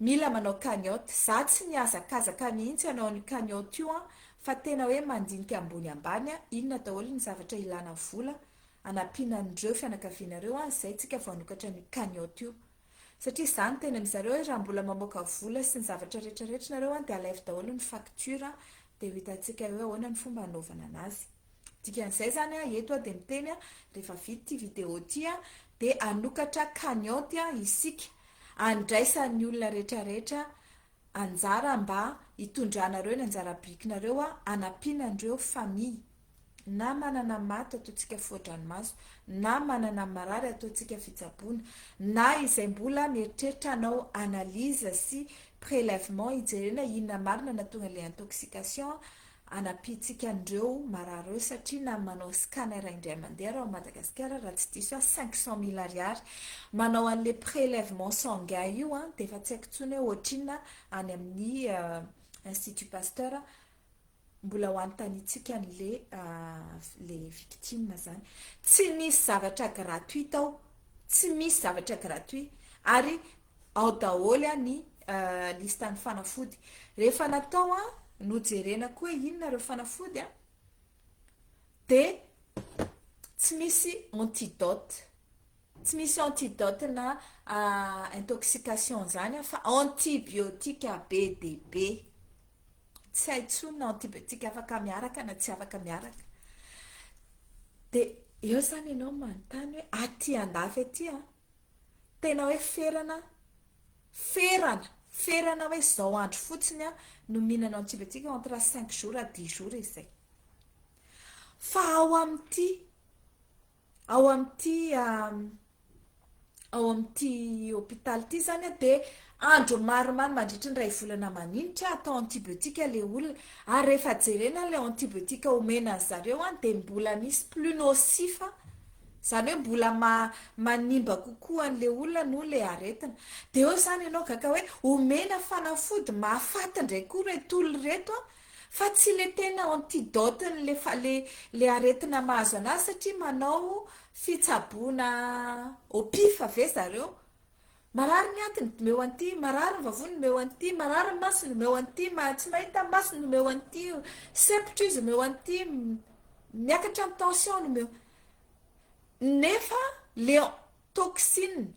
mila manao cagnotte. Za tsy nihazakazaka mihitsy hanao an'io cagnotte io an, fa tena hoe mandinika ambony ambany an, inona daholo ny zavatra ilana vola hanampiana an'ireo fianakaviana ireo an, izay tsika vao hanokatra an'io cagnotte io. Satria za niteny amin zareo hoe raha mbola mamoaka vola sy ny zavatra rehetra rehetra nareo an dia alaivo daholo ny facture dia ho hitantsika eo hoe ahoana ny fomba hanaovana anazy. Dikan'izay zany an, eto aho dia miteny an, rehefa vita ity vidéo ity an, dia hanokatra cagnotte isika handraisan'ny olona rehetrarehetra anjara mba hitondranareo ny anjara birikinareo hanampiana an'ireo famille na manana maty ataontsika foa-dranomaso na manana marary ataontsika fitsaboana na izay mbola mieritreritra hanao analyse sy prélèvement hijerena inona marina nahatonga ilay intoxication hanampiantsika an'ireo marary ireo satria na manao scanner indray mandeha raha ao Madagasikara raha tsy diso aho 500 000 ariary manao an'ilay prélèvement sanguin io an dia efa tsy haiko intsony hoe ohatrinona any amin'ny Institut Pasteur mbola ho anontaniantsika an'le le victime zany. Tsy misy zavatra gratuit tao, tsy misy zavatra gratuit ary ao daholo ny liste ny fanafody. Rehefa natao an, nojerena koa hoe inona ireo fanafody an, dia tsy misy antidote. Tsy misy antidote na intoxication zany fa antibiotique be dia be. Tsy hay intsony na antibiotique afaka miaraka na tsy afaka miaraka. Dia eo izany ianao manontany hoe aty andafy aty an, tena hoe ferana, ferana, ferana hoe izao andro fotsiny an no mihinana antibiotique entre cinq jours à dix jours izay. Fa ao amin'ity Ao amin'ity ao amin'ity hopitaly ity izany dia andro maromaro mandritry ny iray volana maninitra atao antibiotique ilay olona ary rehefa jerena ilay antibiotique omena an'i zareo dia mbola misy plus nocif izany hoe mbola manimba kokoa an'ilay olona noho ilay aretina. Dia eo izany ianao gaga hoe omena fanafody mahafaty indray koa ireto olona ireto Fa tsy le tena antidote n'le fa le le aretina mahazo anazy satria manao fitsaboana au pif ve zareo? Marary ny atiny omeo an'ity, marary ny vavony omeo an'ity, marary ny masony omeo an'ity, tsy mahita ny masony omeo an'ity, sempotra izy omeo an'ity, miakatra ny tension-ny omeo. Nefa le toxine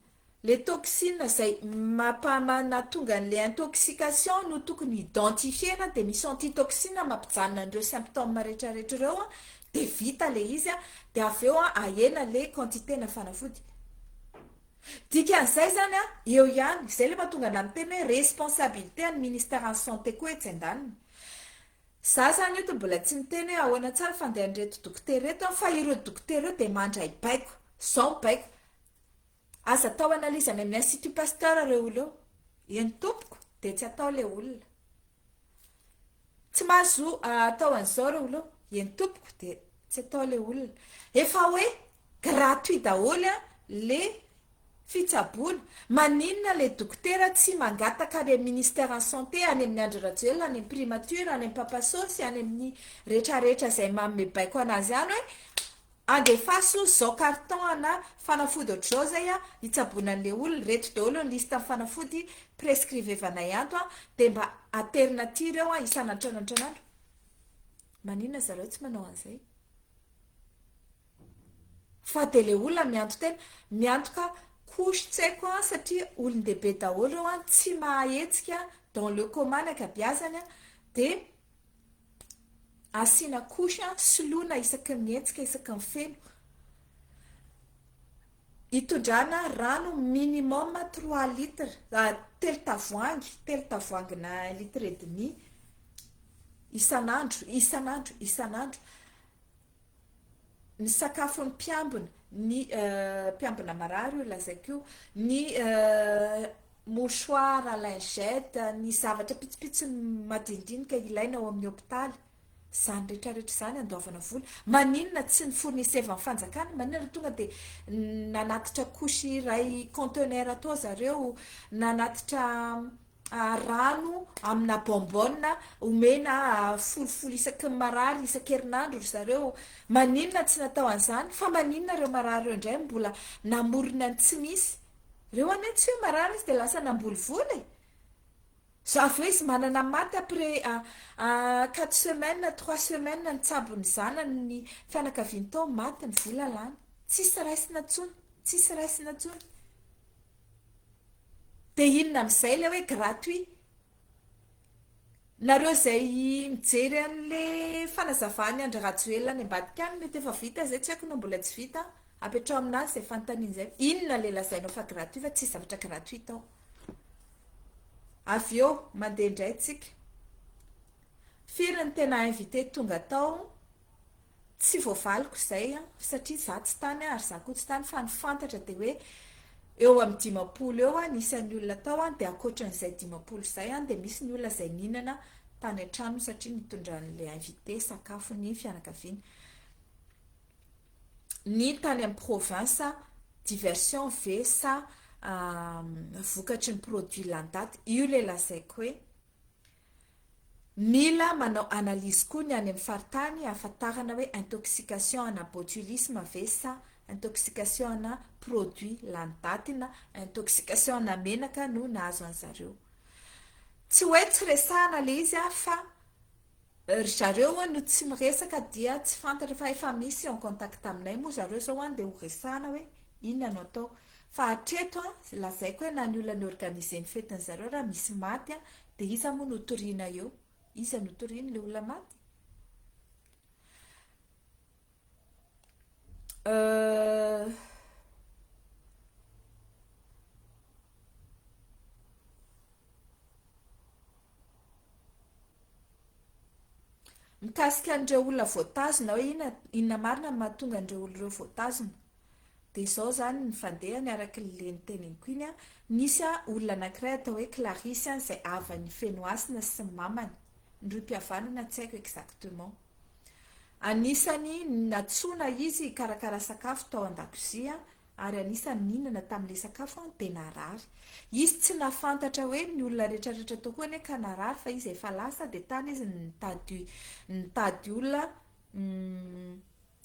Le toxine izay mampaha-nahatonga an'ilay intoxication no tokony identifier-na dia misy antitoxine mampijanona an'ireo symptômes rehetrarehetra ireo an, dia vita ilay izy an, dia avy eo an ahena ilay quantité-na fanafody. Dikan'izay izany an, eo ihany, izay ilay mahatonga anah miteny hoe responsabilité an'ny ministère an'ny santé koa etsy andaniny. Za zany eto mbola tsy miteny hoe ahoana tsara fandehan'ireto dokotera ireto an, fa ireo dokotera ireo dia mandray baiko, izao ny baiko, Aza atao analyse any amin'ny institut pasteur ireo olona eo. Eny tompoko dia tsy atao ilay olona. Tsy mahazo atao an'izao ireo olona eo. Eny tompoko dia tsy atao ilay olona. Efa hoe gratuit daholo le fitsaboana. Maninona ilay dokotera tsy mangataka any amin'ny ministère ny santé, any amin'ny Andry Rajoelina, any amin'ny primature, any amin'ny Papasosy, any amin'ny rehetrarehetra izay manome baiko anazy any hoe Andefaso zao carton ana fanafody ohatr'izao zay a, hitsaboana an'le olona, reto daholo ny liste ny fanafody prescrivevanay ato a, de mba aterina aty ireo a isan'andro isan'andro isan'andro. Maninona zareo tsy manao an'izay? Fa de le olona mianto-tena, miantoka couche tsy haiko a, satria olon-dehibe daholo ireo a, tsy mahahetsika dans le coma ny ankabiazany a, de Asiana couche soloina isaky ny mihetsika isaky ny feno. Itondrana rano minimum trois litres, telo tavoahangy, telo tavoahangina un litre et demi isan'andro, isan'andro, isan'andro. Ny sakafon'ny mpiambina, ny mpiambina marary io lazaiko io, ny mouchoir, lingette, ny zavatra pitsopitsony madinidinika ilaina ao amin'ny hopitaly, izany rehetra rehetra izany andoavana vola. Maninona tsy ny fournissevan'ny fanjakana, maninona raha tonga dia nanatitra couche iray conteneur tao zareo, nanatitra rano amina bonbonne omena folofolo isaky ny marary isan-kerinandro ry zareo, maninona tsy natao an'izany fa maninona ireo marary ireo indray mbola namorona ny tsy misy, ireo anie tsy hoe marary izy dia lasa namboly vola e! Za avy eo izy manana maty après quatre semaines, trois semaines nitsabo ny zanany ny fianakaviany tao maty ny vola lany, tsisy raisina intsony, tsisy raisina intsony. Dia inona amin'izay ilay hoe gratuit? Nareo izay mijery an'le fanazavan'i Andry Rajoelina any ambadika any mety efa vita izay, tsy haiko na mbola tsy vita. Apetraho aminazy izay fanontaniana izay. Inona ilay lazainao fa gratuit fa tsisy zavatra gratuit ao. Avy eo, mandeha indray tsika. Firy ny tena invité tonga tao? Tsy voavaliko izay an, satria za tsy tany ary za koa tsy tany fa ny fantatra dia hoe eo amin'ny 50 eo ny isan'ny olona tao an, dia ankoatran'izay 50 izay an dia misy ny olona izay nihinana tany an-tranony satria nitondran'ilay invité sakafo ny fianakaviany. Ny tany amin'ny province diversion ve sa vokatry ny produit lany daty? Io ilay lazaiko hoe Mila manao analyse koa ny any amin'ny faritany ahafantarana hoe intoxication ana botulisme ve sa intoxication ana produit lany daty na intoxication ana menaka no nahazo an'zareo. Tsy hoe tsy resahana le izy a fa ry zareo hono no tsy miresaka dia tsy fantatra fa efa misy en contact aminay moa zareo zao an dia ho resahana hoe inona no atao. Fa hatreto an, lazaiko hoe na ny olona ni-organiser ny fetin'zareo raha misy maty an Dia iza moa no toriana eo? Iza no toriana? Ilay olona maty? Euh... Mikasika an'ireo olona voatazona hoe inona inona marina no mahatonga an'ireo olona ireo voatazona. Dia izao izany ny fandehany araka ilay noteneniko iny an, nisy olona anankiray atao hoe Clarisse izay havan'i Fenohasina sy ny mamany, ny rohim-pihavanana tsy haiko exactement. Anisany nantsoina izy hikarakara sakafo tao an-dakozia ary anisany nihinana tamin'ilay sakafo dia narary. Izy tsy nahafantatra hoe ny olona rehetra rehetra tao koa anie ka narary fa izy efa lasa dia tany izy nitady nitady olona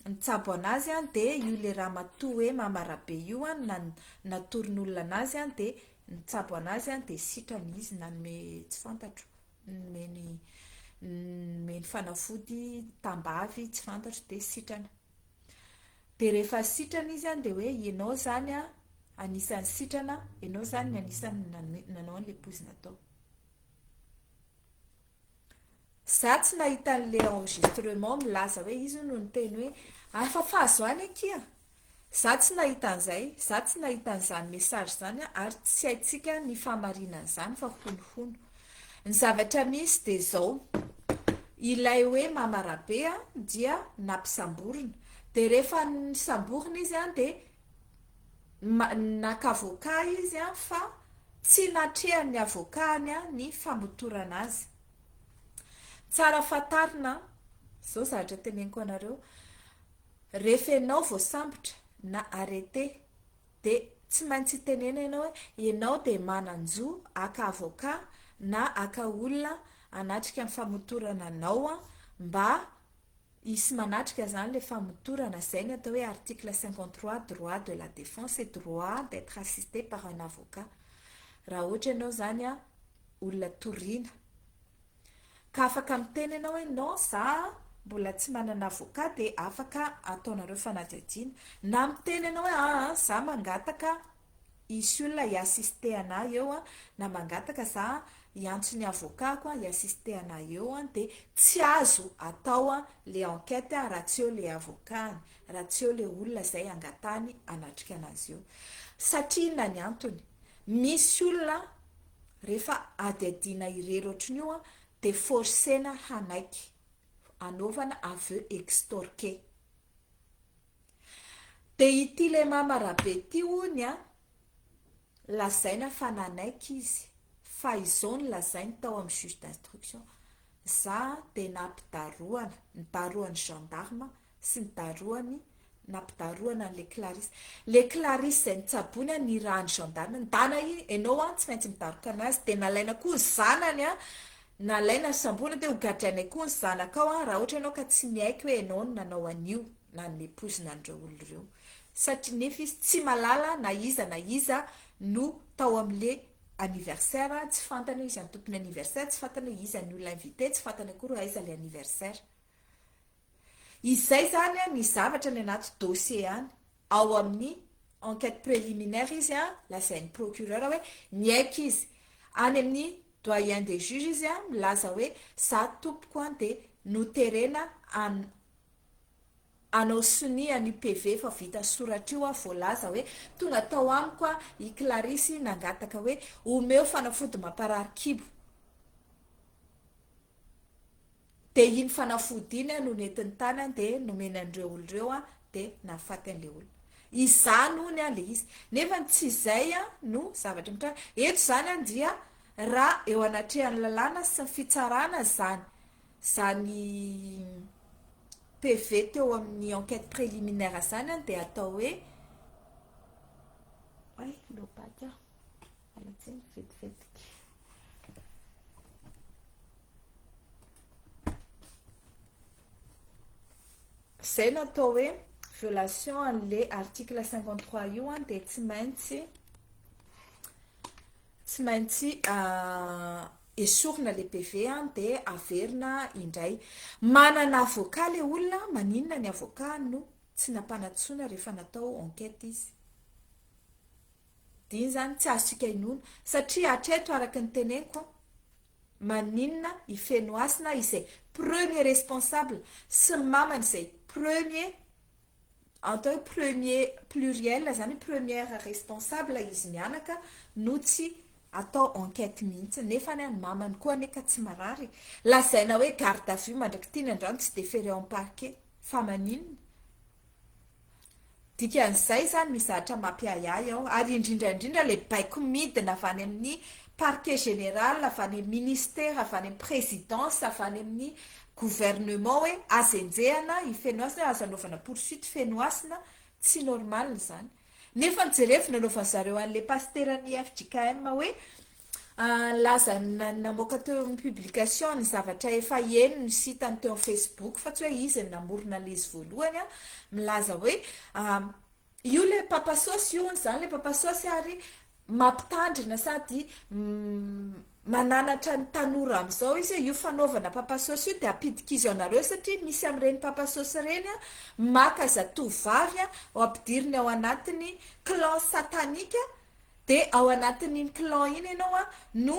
nitsabo anazy an dia io le ramatoa hoe mama rabe io an natoron'olona anazy an dia nitsabo anazy an dia sitrana izy nanome tsy fantatro nomeny nomeny fanafody tambavy tsy fantatro dia sitrana dia rehefa sitrana izy an dia hoe ianao zany an anisan'ny sitrana ianao zany ny anisan'ny nanao an'ilay poizina tao. Za tsy nahita an'le enregistrement milaza hoe izy no niteny hoe afafazo any akia! Za tsy nahita an'izay, za tsy nahita an'izany message zany ary tsy haintsika ny fahamarinan'izany fa honohono. Ny zavatra misy dia zao, ilay hoe Mama Rabe dia nampisamborina, dia rehefa nisamborina izy dia naka avocat izy fa tsy natrehan'ny avocat-ny ny famotorana azy. Tsara fantarina an, zao zavatra teneniko anareo, rehefa ianao voasambotra na arrêté dia tsy maintsy itenena ianao hoe ianao dia manan-jo haka avocat na haka olona hanatrika ny famotorana anao an, mba hisy manatrika izany ilay famotorana, izay ny atao hoe article 53 droit de la défense et droit d'être assisté par un avocat. Raha ohatra ianao izany an, olona toriana. Ka afaka miteny ianao hoe non za mbola tsy manana avocat dia afaka ataonareo fanadihadiana. Na miteny ianao hoe aa za mangataka hisy olona hi-assister anah eo an, na mangataka za hiantso ny avocat-ko an hi-assister anah eo an, dia tsy azo atao an le enquête raha tsy eo le avocat-ny, raha tsy eo le olona izay angatahany hanatrika anazy eo. Satria inona ny antony? Misy olona rehefa adihadiana irery ohatran'io an, dia forcer-na hanaiky, anaovana aveu extorqué. Dia ity ilay mama Rabe ity hono an, lazaina fa nanaiky izy, fa izao no lazainy tao amin'ny juge d'instruction, za dia nampidarohana, nidarohan'ny gendarme sy nidarohany, nampidarohana an'ilay Clarisse. Ilay Clarisse izay nitsaboiny an, nirahan'ny gendarme, ndana iny, ianao an tsy maintsy midaroka anazy, dia nalaina koa ny zanany an, nalaina ny samborina dia hogadrainay koa ny zanakao an, raha ohatra ianao ka tsy miaiky hoe ianao no nanao an'io. nanome poizina an'ireo olona ireo satria nefa izy tsy malala na iza na iza no tao amin'le anniversaire, tsy fantany hoe iza ny tompon'ny anniversaire, tsy fantany hoe iza ny olona invité, tsy fantany akory hoe aiza le anniversaire. Izay zany ny zavatra any anaty dossier any, ao amin'ny enquête préliminaire izy lazain'ny procureur hoe niaiky izy, any amin'ny doyen des juges izy milaza hoe za tompoko dia noterena an. hanao sonia an'io PV efa vita soratra io aho voalaza hoe tonga tao amiko i Clarisse nangataka hoe omeo fanafody mamparary kibo. Dia iny fanafody iny no nentiny tany dia nomeny an'ireo olona ireo dia nahafaty an'ilay olona. Izany hono ilay izy. Nefa tsy izay no zavatra mitranga. Eto izany dia raha eo anatrehan'ny lalàna sy ny fitsarana izany izany PV teo amin'ny enquête préliminaire izany dia atao hoe ay lopaty aho. Miala tsiny vetivetiky. Izay no atao hoe violation an'le article 53 io an dia tsy maintsy tsy maintsy esorina le PV an dia averina indray. Manana avocat le olona, maninona ny avocat no tsy nampanantsoina rehefa natao enquête izy? Dia iny izany tsy azontsika inoana satria hatreto araka ny teneniko an, maninona i Fenohasina izay premier responsable sy ny mamany izay premier atao hoe premier pluriel izany hoe première responsable izy mianaka no tsy atao enquête mihitsy nefa anie ny mamany koa anie ka tsy marary e! Lazaina hoe garde à vue mandrak'ity ny andrano tsy déféré en parquet fa maninona? Dikan'izay izany misy zavatra mampiahiahy ao, ary indrindra indrindra ilay baiko midina avy any amin'ny parquet général, avy any amin'ny ministera, avy any amin'ny présidence, avy any amin'ny gouvernement hoe aza enjehina i Fenohasina, aza anaovana poursuite Fenohasina, tsy normal izany. Nefa ny jerevo nanaovan'ny zareo an'ilay pasiteran'ny fjkm hoe Nilaza namoaka teo amin'ny publication ny zavatra efa henony sy hitany teo amin'ny Facebook fa tsy hoe izy no namorona an'ilay izy voalohany, milaza hoe io ilay papa saosy io hono izany ilay papa saosy ary mampitandrina sady mananatra ny tanora amin'izao izy hoe io fanaovana papa saosy io dia ampidi-kizo anareo satria misy amin'ireny papa saosy ireny maka zatovovavy ho ampidiriny ao anatin'ny clan satanika. Dia ao anatin'iny clan iny ianao an no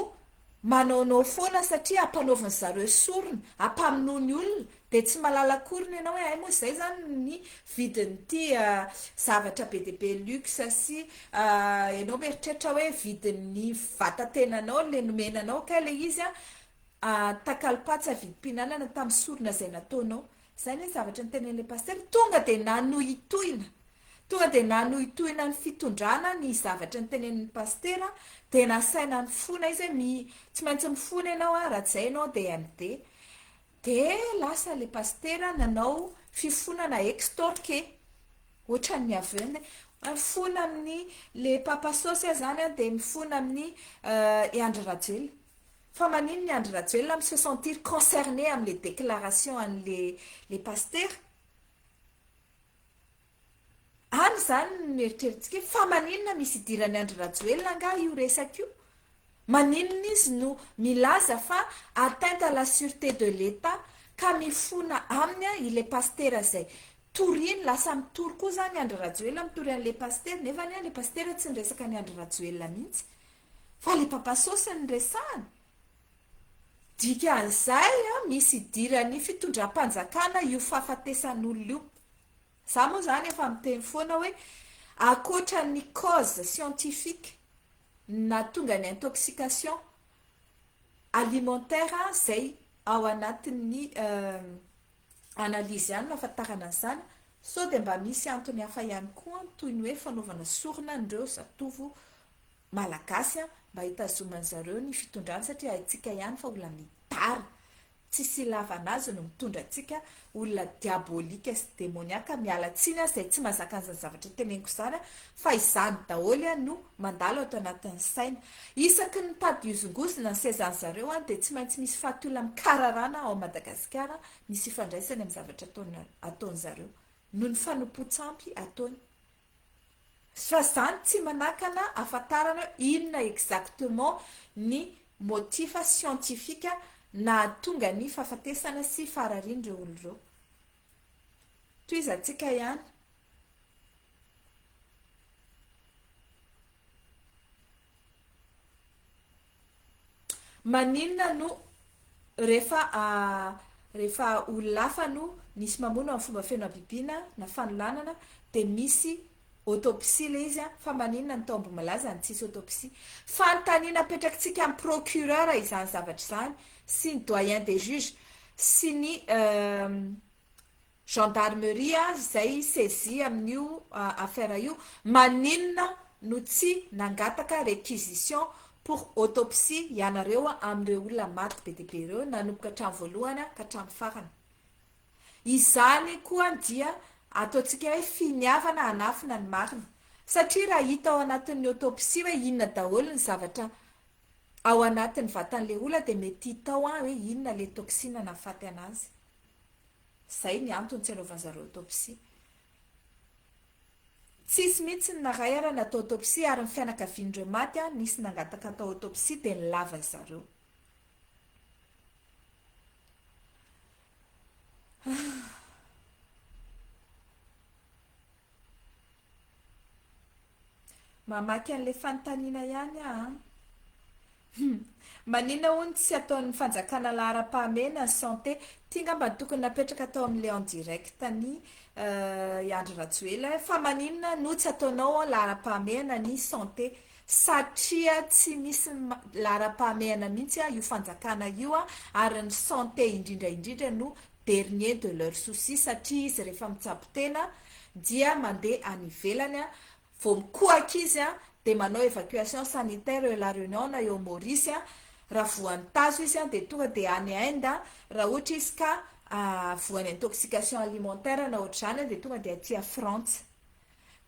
manaonao foana satria ampanaovin zareo sorona, ampamonoany olona, dia tsy mahalala akoriny ianao hoe hay moa izay izany ny vidin'ity zavatra be dia be luxe sy ianao mieritreritra hoe vidin'ny vata-tenanao ilay nomena anao kay ilay izy an takalom-patsa vidim-pihinanana tamin'ny sorona izay nataonao. Izay anie ny zavatra notenenin'ilay pasitera, tonga dia nanohitohina Tonga dia nanohitohina ny fitondrana ny zavatra notenenin'ny pasitera, dia nasaina nifona izy hoe mi, tsy maintsy mifona ianao an, raha tsy izay ianao dia MD. Dia lasa ilay pasitera nanao fifonana extorqué, ohatran'ny avy eo mifona amin'ny le papa saosy aho izany an, dia mifona amin'i i Andry Rajoelina. Fa maninona i Andry Rajoelina mi se sentir concerné amin'ilay déclaration an'ilay le pasitera? Any izany no eritreretintsika hoe fa maninona misy idiran'i Andry Rajoelina angaha io resaka io? Maninona izy no milaza fa atteinte à la sûreté de l'Etat ka mifona aminy ilay pasitera izay toriany, lasa mitory koa izany Andry Rajoelina mitory an'ilay pasitera nefa anie ilay pasitera tsy niresaka an'i Andry Rajoelina mihitsy fa ilay papa saosy no resahany. Dikan'izay misy idiran'ny fitondram-panjakana io fahafatesan'olona io. Za moa zany efa miteny foana hoe ankoatra ny cause scientifique nahatonga ny intoxication alimentaire zay ao anatin'ny analyse ihany no ahafantarana an'izany, sao dia mba misy antony hafa ihany koa toy ny hoe fanaovana sorona an'ireo zatovo malagasy mba hitazoman'zareo ny fitondrana satria haintsika ihany fa olona midara Tsisy ilavana azy no mitondra antsika olona diabolique sy demoniaque, miala tsiny aho izay tsy mahazaka an'izany zavatra teneniko izany fa izany daholo no mandalo ato anatin'ny saina. Isaky ny mitady hihozongozona ny sezan'ny zareo dia tsy maintsy misy faty olona mikararana ao Madagasikara misy ifandraisany amin'ny zavatra ataon'zareo noho ny fanompoan-tsampy ataony. Fa zany tsy manakana ahafantarana hoe inona exactement ny motif scientifique nahatonga ny fahafatesana sy fahararian'ireo olona ireo. Tohizantsika ihany. Maninona no rehefa rehefa olona hafa no nisy mamono amin'ny fomba feno habibiana na fanolanana dia misy autopsie ilay izy fa maninona ny tao Ambohimalaza no tsisy autopsie? Fanontaniana apetrakitsika amin'ny procureur izany zavatra izany sy ny doyen des juges sy ny gendarmerie izay saisie amin'io affaire io, maninona no tsy nangataka réquisition pour autopsie ianareo amin'ireo olona maty be dia be ireo nanomboka hatramin'ny voalohany ka hatramin'ny farany? Izany koa dia ataontsika hoe finiavana hanafina ny marina. Satria raha hita ao anatin'ny autopsie hoe inona daholo ny zavatra ao anatin'ny vatan'ilay olona dia mety hita ao hoe inona ilay toxine nahafaty anazy. Izay ny antony tsy anaovan'zareo autopsie. Tsisy mihitsy ny naray ara natao autopsie ary ny fianakavian'ireo maty nisy nangataka atao autopsie dia nilava zareo. Mamaky an'ilay fanontaniana ihany aho an. Maninona hono tsy ataon'ny fanjakana laharam-pahamehana ny santé? Ity angamba no tokony napetraka tao amin'ilay en direct ny i Andry Rajoelina fa maninona no tsy ataonao laharam-pahamehana ny santé? Satria tsy misy laharam-pahamehana mihitsy io fanjakana io ary ny santé indrindra indrindra no dernier de leur souci satria izy rehefa mitsabo tena dia mandeha any ivelany vao mikohaka izy dia manao evacuation sanitaire eo La Réunion na eo Maurice raha voan'ny tazo izy dia tonga dia any Inde raha ohatra izy ka voan'ny intoxication alimentaire na ohatr'izany dia tonga dia aty Frantsa.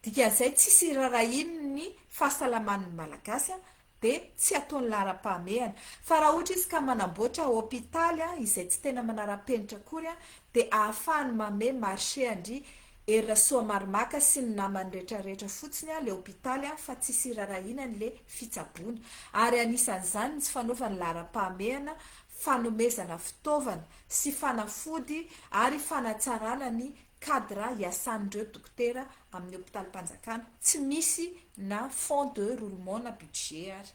Dikan'izay tsisy irarahiany ny fahasalaman'ny Malagasy dia tsy ataony laharam-pahamehana. Fa raha ohatra izy ka manamboatra hopitaly izay tsy tena manara-penitra akory dia ahafahany mame marché an-dry Hery Rasoamaromaka sy ny namany retraretra fotsiny ilay hopitaly fa tsisy irarahiana an'ilay fitsaboana. Ary anisan'izany ny tsy fanaovany laharam-pahamehana fanomezana fitaovana sy fanafody ary fanatsarana ny cadre iasan'ireo dokotera amin'ny hopitalim-panjakana, tsy misy na fonds de roulement na budget ary.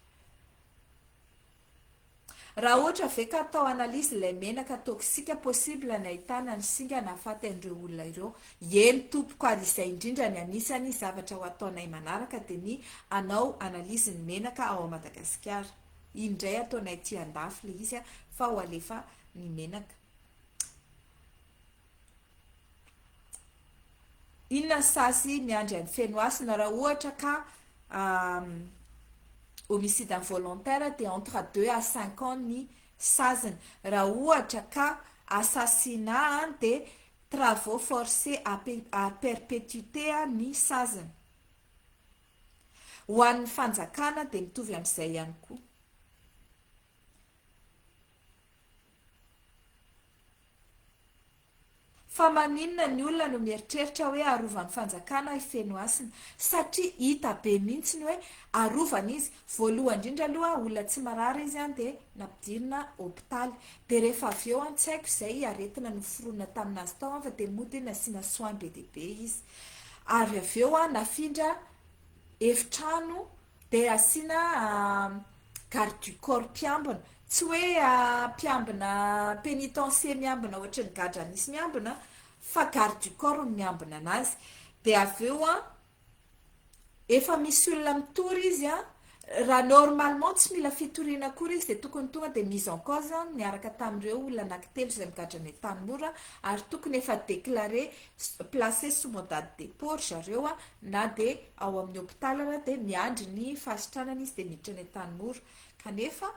Raha ohatra ve ka atao analyse ilay menaka toxique possible ny ahitana ny singa nahafaty an'ireo olona ireo? Eny tompoko ary izay indrindra ny anisany zavatra ho ataonay manaraka dia ny hanao analyse ny menaka ao Madagasikara. Iny indray ataonay aty andafy ilay izy fa ho alefa ny menaka. Inona ny sazy miandry an'i Fenohasina raha ohatra ka homicide involontaire dia entre deux à cinq ans ny saziny. Raha ohatra ka assassinat dia travaux forcés à perpétuité ny saziny. Ho an'ny fanjakana dia mitovy amin'izay ihany koa. Fa maninona ny olona no mieritreritra hoe arovan'ny fanjakana i Fenohasina? Satria hita be mihitsy ny hoe arovana izy. Voalohany indrindra aloha olona tsy marary izy an dia nampidirina hopitaly. Dia rehefa avy eo an tsy haiko izay aretina noforonina taminazy tao an fa dia mody nasiana soins be dia be izy. Ary avy eo an nafindra efitrano Dia asiana garde du corps mpiambina. Tsy hoe mpiambina pénitencier miambina ohatry ny gadra misy miambina fa garde du corps no miambina anazy. Dia avy eo an, efa misy olona mitory izy an, raha normalement tsy mila fitoriana akory izy dia tokony tonga dia mise en cause niaraka tamin'ireo olona anankitelo izay migadra any Antanimora ary tokony efa déclaré placé sous mandat de dépôt ry zareo na dia ao amin'ny hopitaly ara dia miandry ny fahasitranana izy dia miditra any Antanimora kanefa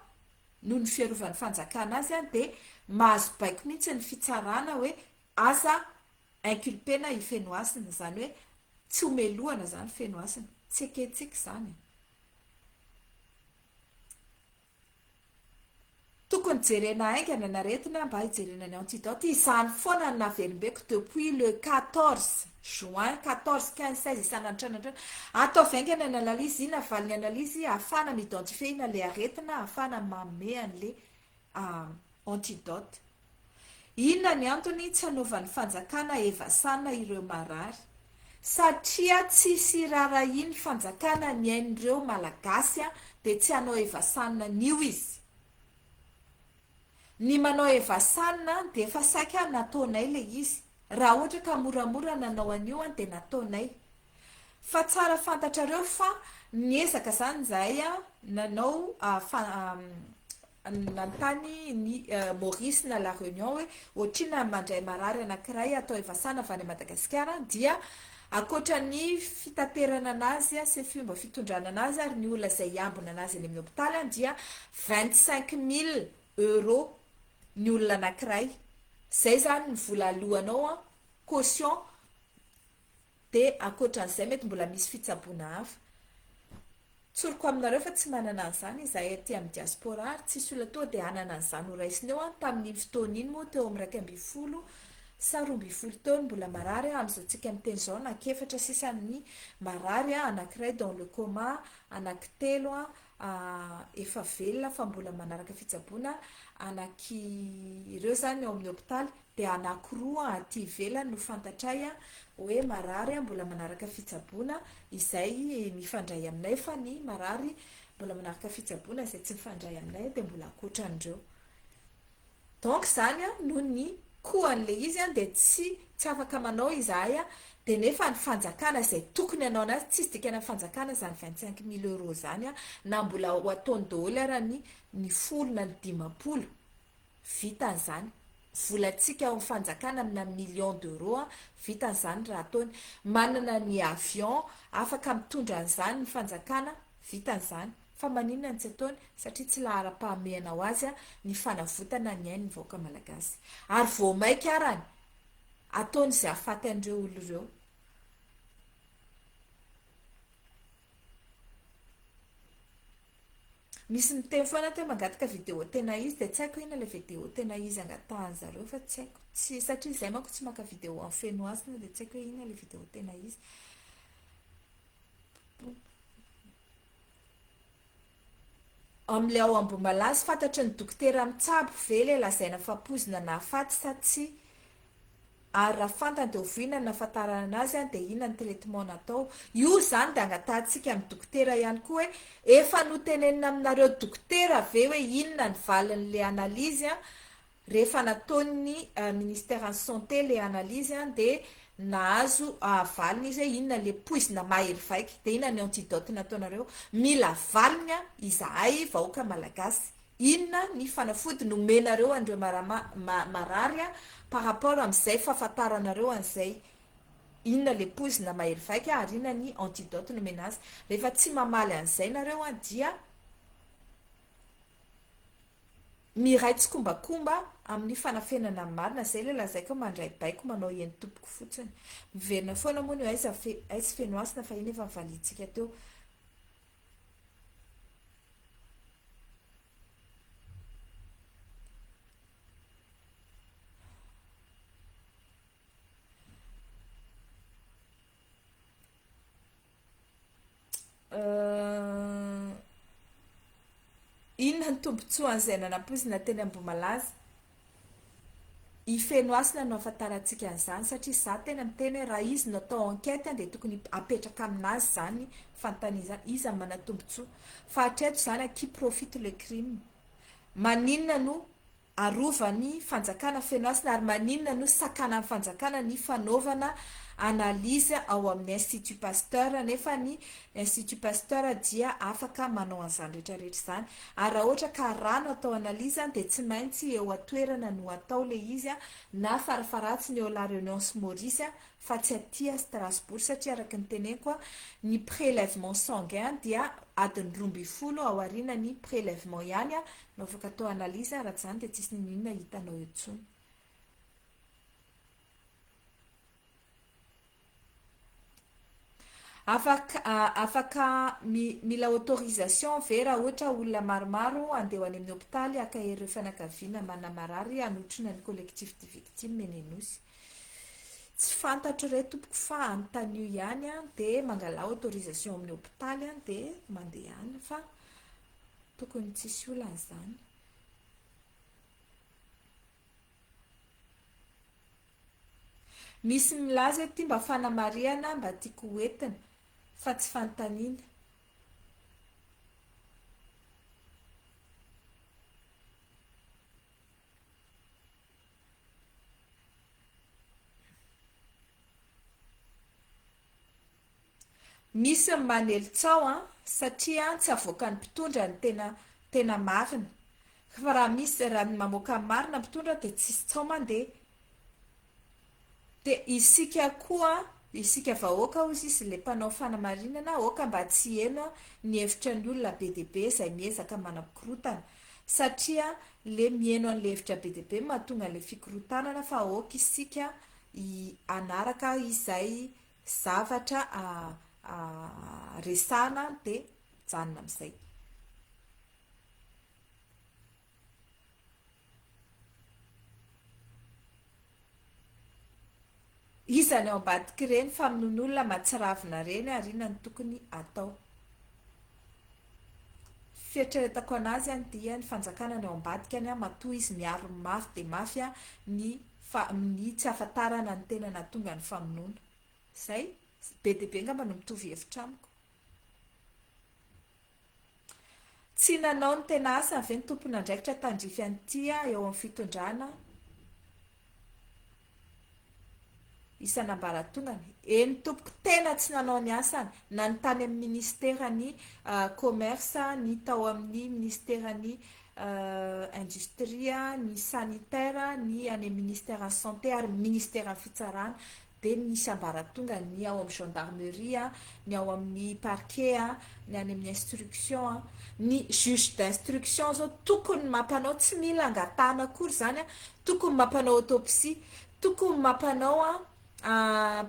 noho ny fiarovan'ny fanjakana azy dia mahazo baiko mihitsy ny fitsarana hoe aza inculpena i Fenohasina izany hoe tsy ho melohana izany Fenohasina tsy ekentsika izany e. Tokony jerena haingana ny aretina mba hijerena ny antidote, izany foana no naverimberiko depuis le 14 juin, 14, 15, 16 isan'andro isan'andro, ataovy haingana ny analyse, inona valin'ny analyse ahafahana mi-identifier inona le aretina ahafahana manome an'le antidote. Inona ny antony tsy hanaovan'ny fanjakana evasana ireo marary? Satria tsisy irarahian'ny fanjakana ny ain'ireo Malagasy dia tsy hanao evasana an'io izy. Ny manao evasana dia efa saika nataonay ilay izy. Raha ohatra ka moramora nanao an'io an dia nataonay. Fa tsara fantatrareo fa niezaka zany izahay nanao nanontany ny Maurice na La Réunion hoe ohatrinona ny mandray marary anankiray atao Evasana avy any Madagasikara dia ankoatra ny fitaterana anazy sy fomba fitondrana anazy ary ny olona izay hiambina anazy eny amin'ny hopitaly dia 25 000 euros ny olona anankiray. Izay izany ny vola aloanao caution. Dia ankoatran'izay mety mbola misy fitsaboana hafa. Tsoriko aminareo fa tsy manana an'izany izahay aty amin'ny diaspora ary tsisy olona toa dia hanana an'izany ho raisina eo an, tamin'iny fotoana iny moa teo amin'ny 11 sa 12 teo ny mbola marary an, amin'izao tsika miteny izao anankiefatra sisa ny marary an, anankiray dans le coma, anankitelo an efa velona fa mbola manaraka fitsaboana, anaky ireo izany ao amin'ny hopitaly, dia anakiroa aty ivelany no fantatray hoe marary mbola manaraka fitsaboana izay mifandray aminay fa ny marary mbola manaraka fitsaboana izay tsy mifandray aminay dia mbola ankoatran'ireo. Donc izany noho ny coût an'ilay izy dia tsy tsy afaka manao izahay dia nefa ny fanjakana izay tokony hanao anazy tsisy dikany amin'ny fanjakana izany 25 000 euros izany na mbola ho ataony daholo ara ny ny folo na ny 50. Vitany izany. Volantsika ao amin'ny fanjakana amina millions d'euros vitany izany raha ataony. Manana ny avion afaka mitondra an'izany ny fanjakana, vitany izany. Fa maninona no tsy ataony? Satria tsy laharam-pahamehana ho azy ny fanavotana ny ain'ny vahoaka malagasy. Ary vao maika arany ataony izay hahafaty an'ireo olona ireo. Misy miteny foana ato hoe mangataka vidéo tena izy dia tsy haiko inona ilay vidéo tena izy angatahan zareo fa tsy haiko tsy satria izay manko tsy maka vidéo en feno hasina dia tsy haiko hoe inona ilay vidéo tena izy. Amin'ilay ao Ambohimalaza fantatry ny dokotera mitsabo ve ilay lazaina fa poizina nahafaty sa tsia? Ary raha fantany dia oviana no nahafantarana anazy dia inona ny traitement natao? Io izany dia angatahantsika amin'ny dokotera ihany koa hoe efa notenenina aminareo dokotera ve hoe inona ny valin'ilay analyse rehefa nataon'ny ministère ny santé ilay analyse dia nahazo valiny izy hoe inona ilay poizina mahery vaika dia inona ny antidote nataonareo? Mila valiny izahay vahoaka malagasy. Inona ny fanafody nomenareo an'ireo marary par rapport amin'izay fahafantaranareo an'izay inona le poizina mahery vaika ary inona ny antidote nomena azy. Rehefa tsy mamaly an'izay nareo dia miray tsikombakomba amin'ny fanafenana ny marina. Izay ilay lazaiko hoe mandray baiko manao eny tompoko fotsiny. Miverina foana moa ny hoe aiza aiza Fenohasina fa iny efa nivaliantsika teo. Inona ny tombontsoan'izay nanampoizina teny Ambohimalaza? I Fenohasina no ahafantarantsika an'izany satria za tena miteny hoe raha izy no atao enquête dia tokony apetraka aminazy izany fanontaniana izany, iza no manan-tombotsoa? Fa hatreto izany à qui profite le crime? Maninona no arovan'ny fanjakana Fenohasina ary maninona no sakanan'ny fanjakana ny fanaovana analyse ao amin'ny Institut Pasteur nefa ny Institut Pasteur dia afaka manao an'izany rehetra rehetra izany ary raha ohatra ka rà no atao analyse dia tsy maintsy eo an-toerana no atao ilay izy na farafaharatsiny eo La Réunion sy Maurice fa tsy aty Strasbourg satria araka ny teneniko ny prélèvement sanguin dia adiny 12 aoriana ny prélèvement ihany no afaka atao analyse raha tsy izany dia tsisy n'inon'inona hitanao eo intsony. Afaka afaka mila autorisation ve raha ohatra olona maromaro handeha ho any amin'ny hopitaly haka ireo fianakaviana manana marary hanotrona ny collectif de victimes eny Anosy? Tsy fantatro re tompoko fa anontanio ihany an, dia mangalà autorisation amin'ny hopitaly an, dia mandeha any fa tokony tsisy olana izany. Misy milaza hoe ity mba fanamarihana mba tiako ho entina fa tsy fanontaniana. Misy ny manely tsaho an, satria tsy avoakan'ny mpitondra ny tena tena marina. Fa raha misy raha mamoaka ny marina ny mpitondra dia tsisy tsaho mandeha. Dia isika koa, isika vahoaka hozy izy ilay mpanao fanamarinana, aoka mba tsy heno ny hevitra ny olona be dia be izay miezaka manakorontana. Satria le miheno an'ilay hevitra be dia be no mahatonga an'ilay fikorontanana fa aoka isika hanaraka izay zavatra resahana dia mijanona amin'izay. Iza ny ao ambadik'ireny famonoan'olona mahatsiravina ireny ary inona no tokony atao? Fieritreretako anazy any dia ny fanjakana ny ao ambadikany matoa izy miaro mafy dia mafy ny ny tsy ahafantarana ny tena nahatonga ny famonoana. Izay? Be dia be angamba no mitovy hevitra amiko. Tsy nanao ny tena asany ve ny tompon'andraikitra tandrify an'ity eo amin'ny fitondrana isan'ambaratongany? Eny tompoko, tena tsy nanao ny asany, na ny tany amin'ny ministeran'ny commerce, ny tao amin'ny ministeran'ny industrie, ny sanitaire, ny any amin'ny ministeran'ny santé ary ny ministeran'ny fitsarana. Dia misy ambaratongany, ny ao amin'ny gendarmerie, ny ao amin'ny parquet, ny any amin'ny instruction. Ny juge d'instruction zao tokony mampanao, tsy mila angatahana akory izany, tokony mampanao autopsie, tokony mampanao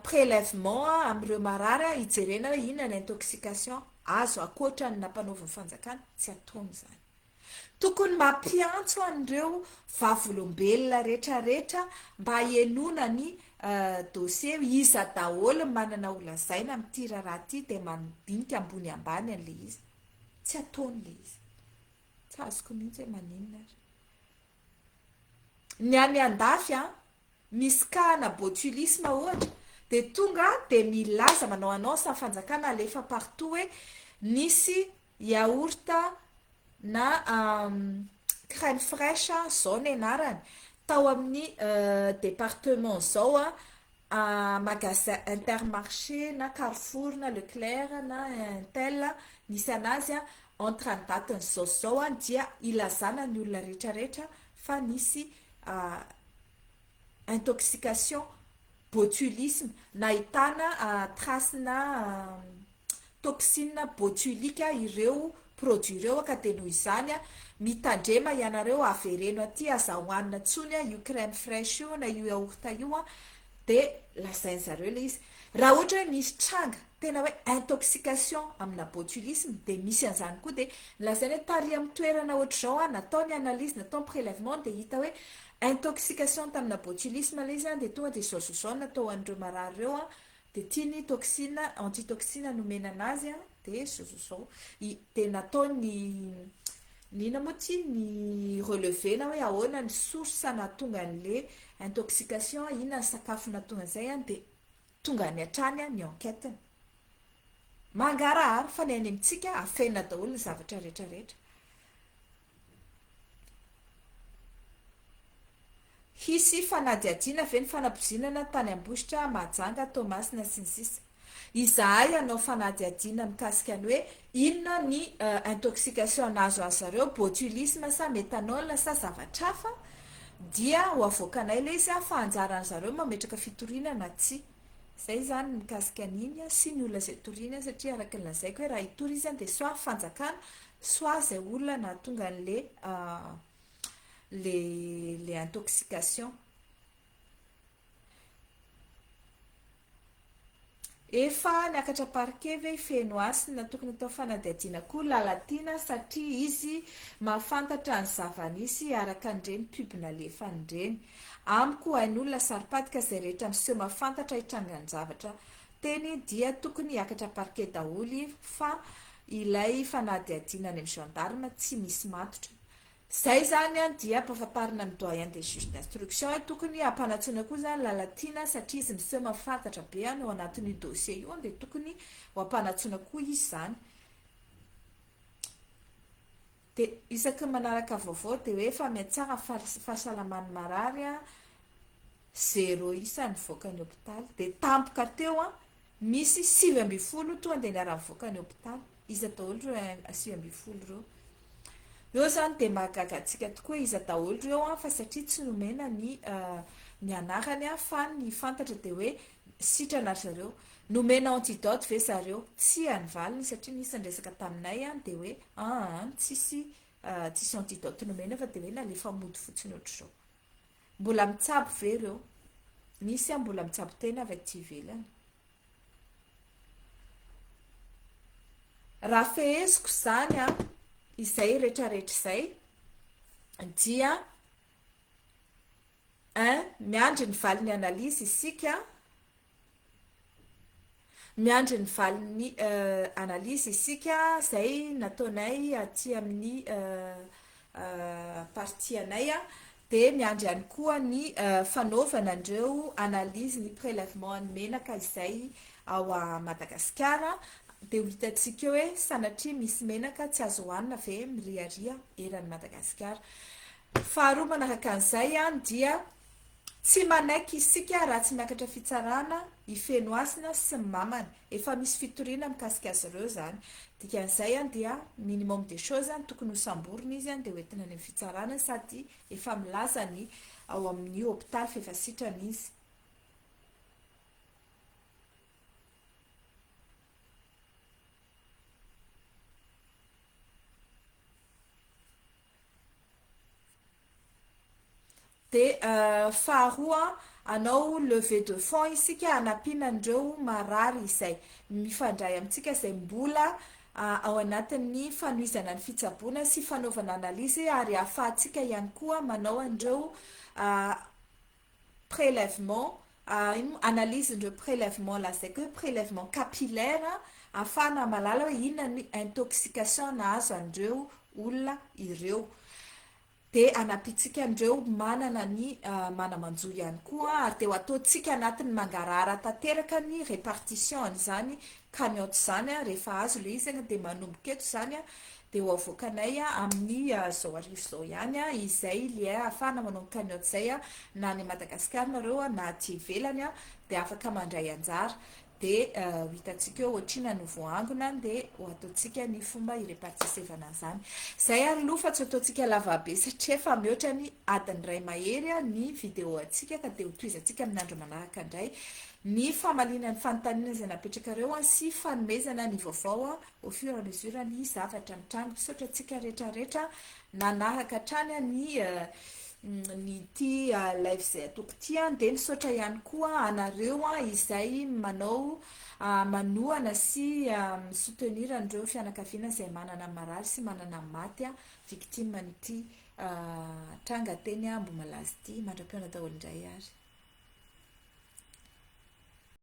prélèvement amin'ireo marary hijerena hoe inona ny intoxication azo ankoatra ny nampanaovin'ny fanjakana, tsy ataony izany. Tokony mampiantso an'ireo vavolombelona retraretra mba henoana ny dossier hoe iza daholo ny manana ho lazaina amin'ity raharaha ity dia mandinika ambony ambany an'ilay izy. Tsy ataony ilay izy. Tsy azoko mihitsy hoe maninona ary. Ny any andafy an, misy cas ana botulisme ohatra, dia tonga dia milaza manao annonce ny fanjakana alefa partout hoe nisy yaourt na crème fraiche zao ny anarany tao amin'ny département zao magasin intermarché na carrefour na leclerc na intel nisy anazy entre ny daty ny zao sy zao dia ilazana ny olona rehetra rehetra fa nisy intoxication botulisme nahitana trace na toxine botulique ireo produit ireo ka dia noho izany mitandrema ianareo avereno aty aza hohanina intsony io crème fraiche io na io yaourt io dia lazain zareo ilay izy raha ohatra hoe misy tranga tena hoe intoxication amina botulisme dia misy an'izany koa dia lazaina hoe tary amin'ny toerana ohatr'izao natao ny analyse natao ny prélèvement dia hita hoe intoxication tamina botulisme ilay izy dia tonga dia izao sy izao no natao an'ireo marary ireo dia ity ny toxine antitoxine nomena anazy dia izao sy izao dia natao ny ny inona moa ity ny relevé na hoe ahoana ny source nahatonga an'ilay intoxication inona ny sakafo nahatonga an'izay dia tonga any hatrany ny enquête-ny. Mangarahara fa ny any amintsika afenina daholo ny zavatra rehetra rehetra. Hisy fanadihadiana ve ny fanapoizinana tany Ambositra, Mahajanga, Toamasina sy ny sisa Izahay hanao fanadihadiana mikasika ny hoe inona ny intoxication nahazo azy zareo, botulisme sa methanol sa zavatra hafa dia ho avoakanay ilay izy fa anjaran'ny zareo mametraka fitoriana na tsia. Izay izany ny mikasika an'iny sy ny olona izay toriana satria araka ny lazaiko hoe raha hitory izy dia soit fanjakana soit izay olona nahatonga an'le le le intoxication. Efa niakatra parquet ve i Fenohasina? Tokony atao fanadihadiana koa Lalatiana satria izy mahafantatra ny zava-nisy araka an'ireny pub nalefany ireny. Amiko hain'olona saropady ka izay rehetra miseho mahafantatra hitrangan-javatra teny dia tokony hiakatra parquet daholo fa ilay fanadihadiana any amin'ny gendarme tsy misy matotra. Zay zany an dia ampafantarina ny doyen des juges d'instruction hoe tokony hampanantsoina koa zany Lalatiana satria izy miseho mahafantatra be an ao anatin'io dossier io an dia tokony ho ampanantsoina koa izy zany. Dia isaky ny manaraka vaovao dia hoe efa mihatsara fahasalaman'ny marary an, zéro isa nivoaka ny hopitaly. Dia tampoka teo an. Misy 19 tonga dia niara-nivoaka ny hopitaly. Iza daholo ireo 19 ireo? Eo izany dia mahagaga antsika tokoa iza daholo ireo an, fa satria tsy nomena ny ny anarany an, fa ny fantatra dia hoe sitrana ry zareo. Nomena antidote ve zareo? Tsia ny valiny satria nisy niresaka taminay an, dia hoe aa tsisy tsisy antidote nomena fa dia hoe nalefa mody fotsiny ohatr'izao. Mbola mitsabo ve ireo? Misy an mbola mitsabo tena avy aty ivelany. Raha feheziko izany an, izay retraretra izay dia un, miandry ny valin'ny analyse isika, miandry ny valin'ny analyse isika izay nataonay aty amin'ny partie anay dia miandry ihany koa ny fanaovana an'ireo analyse ny prélèvement an'ny menaka izay ao Madagasikara dia ho hitantsika eo hoe sanatria misy menaka tsy azo hohanina ve miriaria eran'i Madagasikara. Faharoa manaraka an'izay dia tsy manaiky isika raha tsy miakatra fitsarana i Fenohasina sy ny mamany. Efa misy fitoriana mikasika azy ireo izany. Dikan'izay dia minimum des choses tokony ho samborina izy dia ho entina any amin'ny fitsarana sady efa milaza ny ao amin'ny hopitaly fa efa sitrana izy. Dia faharoa, hanao levée de fonds isika hanampiana an'ireo marary izay mifandray amintsika izay mbola ao anatin'ny fanohizana ny fitsaboana sy fanaovana analyse ary ahafahantsika ihany koa manao an'ireo prélèvement, analyse-n'ireo prélèvement lazaiko hoe prélèvement capillaire ahafahana mahalala hoe inona ny intoxication nahazo an'ireo olona ireo. Dia hanampiantsika an'ireo manana ny mana-manjo ihany koa ary dia ho ataontsika anatin'ny mangarahara tanteraka ny répartition an'izany cagnotte izany rehefa azo ilay izy dia manomboka eto izany dia ho avoakanay amin'ny izao hariva izao ihany izay lien ahafahana manao ny cagnotte izay na any Madagasikara nareo na aty ivelany dia afaka mandray anjara Dia ho hitantsika eo ohatr'inona no voaangona dia ho ataontsika ny fomba hi-repartissevana an'izany. Izay ary aloha fa tsy ataontsika lavabe satria efa mihoatra ny adiny iray mahery ny vidéo antsika ka dia ho tohizantsika amin'ny andro manaraka indray ny famaliana ny fanontaniana izay napetrakareo sy fanomezana ny vaovao au fur et à mesure ny zavatra mitranga. Misaotra antsika rehetra rehetra nanaraka hatrany ny ny ity live izay ataoko ity an, dia misaotra ihany koa anareo izay manao manohana sy mi-soutenir an'ireo fianakaviana izay manana marary sy manana maty victime an'ity tranga teny Ambohimalaza ity. Mandra-pihaona daholo indray ary.